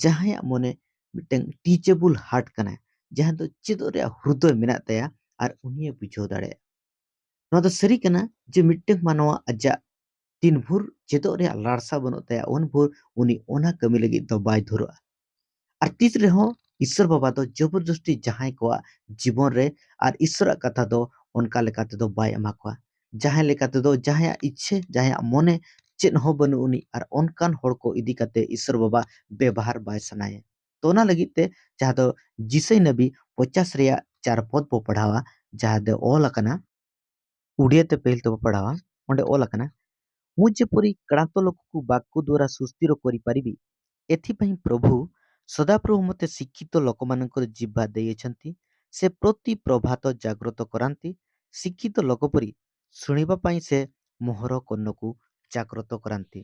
ᱡᱟᱦᱟᱸᱭᱟᱜ ᱢᱚᱱᱮ ᱢᱤᱫᱴᱟᱝ ᱴᱤᱪᱮᱵᱚᱞ ᱦᱟᱨᱴ ᱠᱟᱱᱟ, ᱡᱟᱦᱟᱸ ᱫᱚ ᱪᱮᱫᱚᱜ ᱨᱮᱭᱟᱜ ᱦᱨᱩᱫᱚᱭ ᱢᱮᱱᱟᱜ ᱛᱟᱭᱟ ᱟᱨ ᱩᱱᱤᱭᱮ ᱵᱩᱡᱷᱟᱹᱣ ᱫᱟᱲᱮᱭᱟᱜᱼᱟ᱾ ᱱᱚᱣᱟ ᱫᱚ ᱥᱟᱹᱨᱤ ᱠᱟᱱᱟ ᱡᱮ ᱢᱤᱫᱴᱟᱝ ᱢᱟᱱᱣᱟ ᱟᱡᱟᱜ ᱛᱤᱱ ᱵᱷᱳᱨ ᱪᱮᱫᱚᱜ ᱨᱮᱭᱟᱜ ᱞᱟᱞᱥᱟ ᱵᱟᱹᱱᱩᱜ ᱛᱟᱭᱟ, ᱩᱱ ᱵᱷᱳᱨ ᱩᱱᱤ ᱚᱱᱟ ᱠᱟᱹᱢᱤ ᱞᱟᱹᱜᱤᱫ ᱫᱚ ᱵᱟᱭ ᱫᱷᱩᱨᱟᱹᱜᱼᱟ᱾ ᱟᱨ ᱛᱤᱥ ᱨᱮᱦᱚᱸ ᱤᱥᱥᱚᱨ ᱵᱟᱵᱟ ᱫᱚ ᱡᱚᱵᱚᱨᱫᱚᱥᱛᱤ ᱡᱟᱦᱟᱸᱭ ᱠᱚᱣᱟᱜ ᱡᱤᱵᱚᱱ ᱨᱮ ᱟᱨ ᱤᱥᱥᱚᱨᱟᱜ ᱠᱟᱛᱷᱟ ᱫᱚ ᱚᱱᱠᱟ ᱞᱮᱠᱟ ᱛᱮᱫᱚ ᱵᱟᱭ ᱮᱢᱟ ᱠᱚᱣᱟ᱾ ᱡᱟᱦᱟᱸᱭ ᱞᱮᱠᱟ ᱛᱮᱫᱚ ᱡᱟᱦᱟᱸᱭᱟᱜ ᱤᱪᱪᱷᱟᱹ, ᱡᱟᱦᱟᱸᱭᱟᱜ ᱢᱚᱱᱮ ᱪᱮᱫ ᱦᱚᱸ ᱵᱟᱹᱱᱩᱜ ᱩᱱᱤ, ᱟᱨ ᱚᱱᱠᱟᱱ ᱦᱚᱲ ᱠᱚ ᱤᱫᱤ ᱠᱟᱛᱮ ᱤᱥᱥᱚᱨ ᱵᱟᱵᱟ ᱵᱮᱵᱚᱦᱟᱨ ᱵᱟᱭ ᱥᱟᱱᱟᱭᱟ᱾ ᱛᱚ ᱚᱱᱟ ᱞᱟᱹᱜᱤᱫ ᱛᱮ ᱡᱟᱦᱟᱸ ᱫᱚ ᱡᱤᱥᱟᱹᱭ ᱱᱟᱵᱤ ᱯᱚᱪᱟᱥ ᱨᱮᱭᱟᱜ ᱪᱟᱨ ᱯᱚᱫ ᱵᱚ ᱯᱟᱲᱦᱟᱣᱟ, ᱡᱟᱦᱟᱸ ᱫᱚ ᱚᱞ ᱟᱠᱟᱱᱟ, ᱩᱰᱤᱭᱟ ᱛᱮ ᱯᱟᱹᱦᱤᱞ ᱛᱮᱵᱚ ᱯᱟᱲᱦᱟᱣᱟ, ᱚᱸᱰᱮ ᱚᱞ ᱟᱠᱟᱱᱟ, "ମୁଁ ଯେପରି କ୍ଳାନ୍ତ ଲୋକକୁ ବାକ୍ୟ ଦ୍ୱାରା ସୁସ୍ଥିର କରିପାରିବି, ଏଥିପାଇଁ ପ୍ରଭୁ ସଦାପ୍ରଭୁ ମୋତେ ଶିକ୍ଷିତ ଲୋକମାନଙ୍କର ଜିଭା ଦେଇଅଛନ୍ତି। ସେ ପ୍ରତି ପ୍ରଭାତ ଜାଗ୍ରତ କରାନ୍ତି, ଶିକ୍ଷିତ ଲୋକ ପରି ଶୁଣିବା ପାଇଁ ସେ ମୋହର କର୍ଣ୍ଣକୁ ଜାଗ୍ରତ କରାନ୍ତି।"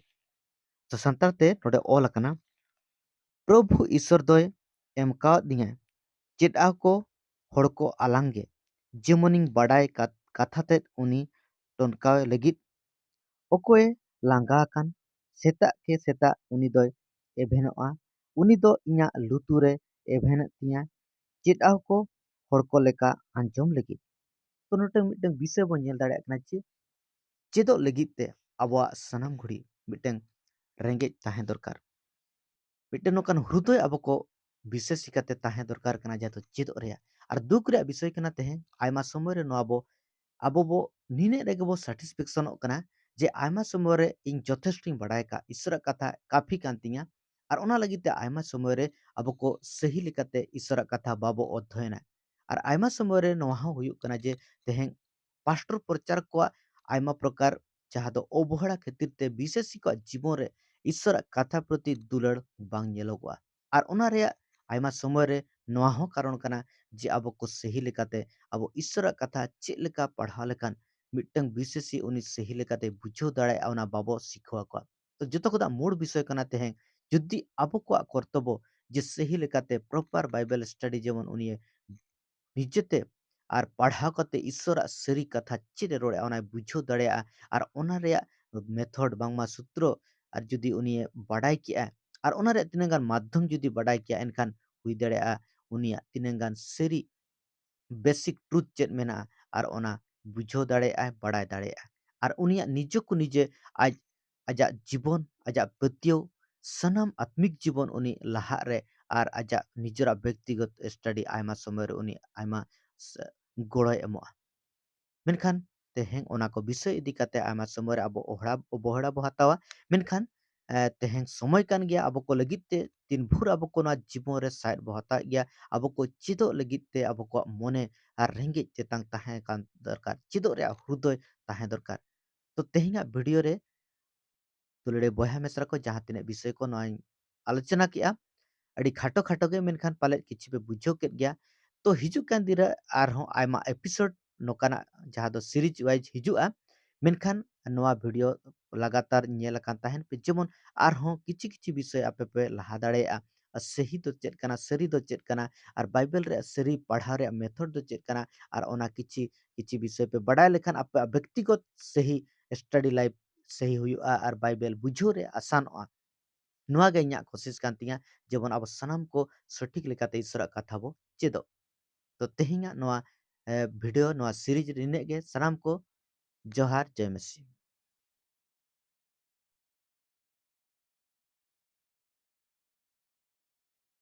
ᱛᱚ ᱥᱟᱱᱛᱟᱲ ᱛᱮ ᱱᱚᱰᱮ ᱚᱞ ᱟᱠᱟᱱᱟ, ᱯᱨᱚᱵᱷᱩ ᱤᱥᱚᱨ ᱫᱚᱭ ᱮᱢ ᱠᱟᱣᱟᱫᱤᱧᱟ ᱪᱮᱫ ᱟᱠᱚ ᱦᱚᱲ ᱠᱚ ᱟᱞᱟᱝ ᱜᱮ, ᱡᱮᱢᱚᱱᱤᱧ ᱵᱟᱰᱟᱭ ᱠᱟᱛ-, ᱠᱟᱛᱷᱟ ᱛᱮᱫ ᱩᱱᱤ ᱴᱚᱱᱠᱟᱣ ᱞᱟᱹᱜᱤᱫ᱾ ᱚᱠᱚᱭᱮ ᱞᱟᱸᱜᱟ ᱟᱠᱟᱱ, ᱥᱮᱛᱟᱜ ᱠᱮ ᱥᱮᱛᱟᱜ ᱩᱱᱤ ᱫᱚᱭ ᱮᱵᱷᱮᱱᱚᱜᱼᱟ, ᱩᱱᱤ ᱫᱚ ᱤᱧᱟᱜ ᱞᱩᱛᱩᱨᱮ ᱮᱵᱷᱮᱱᱮᱫ ᱛᱤᱧᱟ, ᱪᱮᱫ ᱟᱠᱚ ᱦᱚᱲ ᱠᱚ ᱞᱮᱠᱟ ᱟᱸᱡᱚᱢ ᱞᱟᱹᱜᱤᱫ᱾ ᱛᱚ ᱱᱚᱰᱮ ᱢᱤᱫᱴᱟᱝ ᱵᱤᱥᱚᱭ ᱵᱚᱱ ᱧᱮᱞ ᱫᱟᱲᱮᱭᱟᱜ ᱠᱟᱱᱟ ᱡᱮ ᱪᱮᱫᱚᱜ ᱞᱟᱹᱜᱤᱫ ᱛᱮ ᱟᱵᱚᱣᱟᱜ ᱥᱟᱱᱟᱢ ᱜᱷᱩᱲᱤ ᱢᱤᱫᱴᱟᱝ ᱨᱮᱸᱜᱮᱡ ᱛᱟᱦᱮᱸ ᱫᱚᱨᱠᱟᱨ, ᱢᱤᱫᱴᱟᱝ ᱱᱚᱝᱠᱟᱱ ᱦᱨᱩᱫᱚᱭ ᱟᱵᱚ ᱠᱚ ᱵᱤᱥᱮᱥ ᱞᱮᱠᱟᱛᱮ ᱛᱟᱦᱮᱸ ᱫᱚᱨᱠᱟᱨ ᱠᱟᱱᱟ, ᱡᱟᱦᱟᱸ ᱫᱚ ᱪᱮᱫᱚᱜ ᱨᱮᱭᱟᱜ᱾ ᱟᱨ ᱫᱩᱠ ᱨᱮᱭᱟᱜ ᱵᱤᱥᱚᱭ ᱠᱟᱱᱟ, ᱛᱮᱦᱮᱧ ᱟᱭᱢᱟ ᱥᱚᱢᱚᱭ ᱨᱮ ᱱᱚᱣᱟ ᱵᱚ, ᱟᱵᱚ ᱵᱚ ᱱᱤᱱᱟᱹᱜ ᱨᱮᱜᱮ ᱵᱚ ᱥᱟᱴᱤᱥᱯᱷᱮᱠᱥᱚᱱᱚᱜ ᱠᱟᱱᱟ ᱡᱮ ᱟᱭᱢᱟ ᱥᱚᱢᱚᱭ ᱨᱮ ᱤᱧ ᱡᱚᱛᱷᱮᱥᱴᱚᱧ ᱵᱟᱲᱟᱭ ᱟᱠᱟᱫ, ᱤᱥᱚᱨᱟᱜ ᱠᱟᱛᱷᱟ ᱠᱟᱯᱷᱤ ᱠᱟᱱ ᱛᱤᱧᱟ᱾ ᱟᱨ ᱚᱱᱟ ᱞᱟᱹᱜᱤᱫ ᱛᱮ ᱟᱭᱢᱟ ᱥᱚᱢᱚᱭ ᱨᱮ ᱟᱵᱚ ᱠᱚ ᱥᱟᱹᱦᱤ ᱞᱮᱠᱟᱛᱮ ᱤᱥᱚᱨᱟᱜ ᱠᱟᱛᱷᱟ ᱵᱟᱵᱚ ᱚᱫᱽᱫᱷᱚᱭᱚᱱᱟ᱾ ᱟᱨ ᱟᱭᱢᱟ ᱥᱚᱢᱚᱭ ᱨᱮ ᱱᱚᱣᱟ ᱦᱚᱸ ᱦᱩᱭᱩᱜ ᱠᱟᱱᱟ ᱡᱮ ᱛᱮᱦᱮᱧ ᱯᱟᱥᱴᱚᱨ ᱯᱨᱚᱪᱟᱨ ᱠᱚᱣᱟᱜ ᱟᱭᱢᱟ ᱯᱨᱚᱠᱟᱨ ᱡᱟᱦᱟᱸ ᱫᱚ ᱚᱵᱚᱦᱮᱲᱟ ᱠᱷᱟᱹᱛᱤᱨ ᱛᱮ ᱵᱤᱥᱮᱥᱤ ᱠᱚᱣᱟᱜ ᱡᱤᱵᱚᱱ ᱨᱮ ᱤᱥᱚᱨᱟᱜ ᱠᱟᱛᱷᱟ ᱯᱨᱚᱛᱤ ᱫᱩᱞᱟᱹᱲ ᱵᱟᱝ ᱧᱮᱞᱚᱜᱚᱜᱼᱟ᱾ ᱟᱨ ᱚᱱᱟ ᱨᱮᱭᱟᱜ ᱟᱭᱢᱟ ᱥᱚᱢᱚᱭ ᱨᱮ ᱱᱚᱣᱟ ᱦᱚᱸ ᱠᱟᱨᱚᱱ ᱠᱟᱱᱟ ᱡᱮ ᱟᱵᱚ ᱠᱚ ᱥᱟᱹᱦᱤ ᱞᱮᱠᱟᱛᱮ ᱟᱵᱚ ᱤᱥᱚᱨᱟᱜ ᱠᱟᱛᱷᱟ ᱪᱮᱫ ᱞᱮᱠᱟ ᱯᱟᱲᱦᱟᱣ ᱞᱮᱠᱷᱟᱱ ᱢᱤᱫᱴᱟᱝ ᱵᱤᱥᱮᱥᱤ ᱩᱱᱤ ᱥᱟᱹᱦᱤ ᱞᱮᱠᱟᱛᱮ ᱵᱩᱡᱷᱟᱹᱣ ᱫᱟᱲᱮᱭᱟᱜᱼᱟ, ᱚᱱᱟ ᱵᱟᱵᱚ ᱥᱤᱠᱷᱟᱹᱣ ᱟᱠᱚᱣᱟ᱾ ᱛᱚ ᱡᱚᱛᱚ ᱠᱷᱚᱱᱟᱜ ᱢᱩᱲ ᱵᱤᱥᱚᱭ ᱠᱟᱱᱟ ᱛᱮᱦᱮᱧ ᱡᱩᱫᱤ ᱟᱵᱚ ᱠᱚᱣᱟᱜ ᱠᱚᱨᱛᱚᱵᱵᱚ ᱡᱮ ᱥᱟᱹᱦᱤ ᱞᱮᱠᱟᱛᱮ ᱯᱨᱚᱯᱟᱨ ᱵᱟᱭᱵᱮᱞ ᱥᱴᱟᱰᱤ ᱡᱮᱢᱚᱱ ᱩᱱᱤ ᱱᱤᱡᱮᱛᱮ ᱟᱨ ᱯᱟᱲᱦᱟᱣ ᱠᱟᱛᱮ ᱤᱥᱚᱨᱟᱜ ᱥᱟᱹᱨᱤ ᱠᱟᱛᱷᱟ ᱪᱮᱫ ᱮ ᱨᱚᱲᱮᱫᱼᱟ ᱚᱱᱟᱭ ᱵᱩᱡᱷᱟᱹᱣ ᱫᱟᱲᱮᱭᱟᱜᱼᱟ᱾ ᱟᱨ ᱚᱱᱟ ᱨᱮᱭᱟᱜ ᱢᱮᱛᱷᱚᱰ ᱵᱟᱝᱢᱟ ᱥᱩᱛᱨᱚ ᱟᱨ ᱡᱩᱫᱤ ᱩᱱᱤᱭᱮ ᱵᱟᱰᱟᱭ ᱠᱮᱜᱼᱟ ᱟᱨ ᱚᱱᱟ ᱨᱮᱭᱟᱜ ᱛᱤᱱᱟᱹᱜ ᱜᱟᱱ ᱢᱟᱫᱽᱫᱷᱚᱢ ᱡᱩᱫᱤ ᱵᱟᱰᱟᱭ ᱠᱮᱜᱼᱟ, ᱮᱱᱠᱷᱟᱱ ᱦᱩᱭ ᱫᱟᱲᱮᱭᱟᱜᱼᱟ ᱩᱱᱤᱭᱟᱜ ᱛᱤᱱᱟᱹᱜ ᱜᱟᱱ ᱥᱟᱹᱨᱤ ᱵᱮᱥᱤᱠ ᱴᱨᱩᱛᱷ ᱪᱮᱫ ᱢᱮᱱᱟᱜᱼᱟ ᱟᱨ ᱚᱱᱟ ᱵᱩᱡᱷᱟᱹᱣ ᱫᱟᱲᱮᱭᱟᱜᱼᱟᱭ, ᱵᱟᱰᱟᱭ ᱫᱟᱲᱮᱭᱟᱜᱼᱟ᱾ ᱟᱨ ᱩᱱᱤᱭᱟᱜ ᱱᱤᱡᱮ ᱠᱚ ᱱᱤᱡᱮ ᱟᱡ, ᱟᱡᱟᱜ ᱡᱤᱵᱚᱱ, ᱟᱡᱟᱜ ᱯᱟᱹᱛᱭᱟᱹᱣ, ᱥᱟᱱᱟᱢ ᱟᱛᱢᱤᱠ ᱡᱤᱵᱚᱱ ᱩᱱᱤ ᱞᱟᱦᱟᱜ ᱨᱮ ᱟᱨ ᱟᱡᱟᱜ ᱱᱤᱡᱮᱨᱟᱜ ᱵᱮᱠᱛᱤᱜᱚᱛ ᱥᱴᱟᱰᱤ ᱟᱭᱢᱟ ᱥᱚᱢᱚᱭ ᱨᱮ ᱩᱱᱤ ᱟᱭᱢᱟ ᱥ- ᱜᱚᱲᱚᱭ ᱮᱢᱚᱜᱼᱟ᱾ ᱢᱮᱱᱠᱷᱟᱱ ᱛᱮᱦᱮᱧ ᱚᱱᱟ ᱠᱚ ᱵᱤᱥᱚᱭ ᱤᱫᱤ ᱠᱟᱛᱮ ᱟᱭᱢᱟ ᱥᱚᱢᱚᱭ ᱨᱮ ᱟᱵᱚ ᱚᱦᱲᱟ ᱵᱚᱦᱲᱟ ᱵᱚ ᱦᱟᱛᱟᱣᱟ᱾ ᱢᱮᱱᱠᱷᱟᱱ ᱮ, ᱛᱮᱦᱮᱧ ᱥᱚᱢᱚᱭ ᱠᱟᱱ ᱜᱮᱭᱟ ᱟᱵᱚ ᱠᱚ ᱞᱟᱹᱜᱤᱫ ᱛᱮ, ᱛᱤᱱ ᱵᱷᱳᱨ ᱟᱵᱚ ᱠᱚ ᱱᱚᱣᱟ ᱡᱤᱵᱚᱱ ᱨᱮ ᱥᱟᱦᱮᱫ ᱵᱚ ᱦᱟᱛᱟᱣᱮᱫ ᱜᱮᱭᱟ, ᱟᱵᱚ ᱠᱚ ᱪᱮᱫᱚᱜ ᱞᱟᱹᱜᱤᱫ ᱛᱮ ᱟᱵᱚ ᱠᱚᱣᱟᱜ ᱢᱚᱱᱮ ᱟᱨ ᱨᱮᱸᱜᱮᱡ ᱛᱮᱛᱟᱝ ᱛᱟᱦᱮᱸ ᱠᱟᱱ ᱫᱚᱨᱠᱟᱨ, ᱪᱮᱫᱚᱜ ᱨᱮᱭᱟᱜ ᱦᱨᱩᱫᱚᱭ ᱛᱟᱦᱮᱸ ᱫᱚᱨᱠᱟᱨ᱾ ᱛᱚ ᱛᱮᱦᱮᱧᱟᱜ ᱵᱷᱤᱰᱤᱭᱳ ᱨᱮ ᱫᱩᱞᱟᱹᱲᱤᱭᱟᱹ ᱵᱚᱭᱦᱟ ᱢᱤᱥᱨᱟ ᱠᱚ ᱡᱟᱦᱟᱸ ᱛᱤᱱᱟᱹᱜ ᱵᱤᱥᱚᱭ ᱠᱚ ᱱᱚᱣᱟᱧ ᱟᱞᱳᱪᱚᱱᱟ ᱠᱮᱜᱼᱟ, ᱟᱹᱰᱤ ᱠᱷᱟᱴᱚ ᱠᱷᱟᱴᱚ ᱜᱮ, ᱢᱮᱱᱠᱷᱟᱱ ᱯᱟᱞᱮᱫ ᱠᱤᱪᱷᱩ ᱯᱮ ᱵᱩᱡᱷᱟᱹᱣ ᱠᱮᱫ ᱜᱮᱭᱟ᱾ ᱛᱚ ᱦᱤᱡᱩᱜ ᱠᱟᱱ ᱫᱤᱱ ᱨᱮ ᱟᱨᱦᱚᱸ ᱟᱭᱢᱟ ᱮᱯᱤᱥᱳᱰ ᱱᱚᱝᱠᱟᱱᱟᱜ ᱡᱟᱦᱟᱸ ᱫᱚ ᱥᱤᱨᱤᱡᱽ ᱣᱟᱭᱤᱡᱽ ᱦᱤᱡᱩᱜᱼᱟ, ᱢᱮᱱᱠᱷᱟᱱ ᱱᱚᱣᱟ ᱵᱷᱤᱰᱤᱭᱳ ᱞᱟᱜᱟᱛᱟᱨ ᱧᱮᱞ ᱟᱠᱟᱱ ᱛᱟᱦᱮᱱ ᱯᱮ, ᱡᱮᱢᱚᱱ ᱟᱨᱦᱚᱸ ᱠᱤᱪᱷᱩ ᱠᱤᱪᱷᱩ ᱵᱤᱥᱚᱭ ᱟᱯᱮ ᱯᱮ ᱞᱟᱦᱟ ᱫᱟᱲᱮᱭᱟᱜᱼᱟ᱾ ᱟᱨ ᱥᱟᱹᱦᱤ ᱫᱚ ᱪᱮᱫ ᱠᱟᱱᱟ, ᱥᱟᱹᱨᱤ ᱫᱚ ᱪᱮᱫ ᱠᱟᱱᱟ, ᱟᱨ ᱵᱟᱭᱵᱮᱞ ᱨᱮᱭᱟᱜ ᱥᱟᱹᱨᱤ ᱯᱟᱲᱦᱟᱣ ᱨᱮᱭᱟᱜ ᱢᱮᱛᱷᱚᱰ ᱫᱚ ᱪᱮᱫ ᱠᱟᱱᱟ, ᱟᱨ ᱚᱱᱟ ᱠᱤᱪᱷᱤ ᱠᱤᱪᱷᱤ ᱵᱤᱥᱚᱭ ᱯᱮ ᱵᱟᱰᱟᱭ ᱞᱮᱠᱷᱟᱱ ᱟᱯᱮᱭᱟᱜ ᱵᱮᱠᱛᱤᱜᱚᱛ ᱥᱟᱹᱦᱤ ᱥᱴᱟᱰᱤ ᱞᱟᱭᱤᱯᱷ ᱥᱟᱹᱦᱤ ᱦᱩᱭᱩᱜᱼᱟ ᱟᱨ ᱵᱟᱭᱵᱮᱞ ᱵᱩᱡᱷᱟᱹᱣ ᱨᱮ ᱟᱥᱟᱱᱚᱜᱼᱟ᱾ ᱱᱚᱣᱟ ᱜᱮ ᱤᱧᱟᱹᱜ ᱠᱳᱥᱤᱥ ᱠᱟᱱ ᱛᱤᱧᱟᱹ, ᱡᱮᱢᱚᱱ ᱟᱵᱚ ᱥᱟᱱᱟᱢ ᱠᱚ ᱥᱚᱴᱷᱤᱠ ᱞᱮᱠᱟᱛᱮ ᱤᱥᱚᱨᱟᱜ ᱠᱟᱛᱷᱟ ᱵᱚ ᱪᱮᱫᱚᱜ᱾ ᱛᱚ ᱛᱮᱦᱮᱧᱟᱜ ᱱᱚᱣᱟ ᱮ, ᱵᱷᱤᱰᱤᱭᱳ, ᱱᱚᱣᱟ ᱥᱤᱨᱤᱡᱽ ᱨᱮ ᱱᱤᱱᱟᱹᱜ ᱜᱮ᱾ ᱥᱟᱱᱟᱢ ᱠᱚ ᱡᱚᱦᱟᱨ, ᱡᱚᱭ ᱢᱟᱹᱥᱤ᱾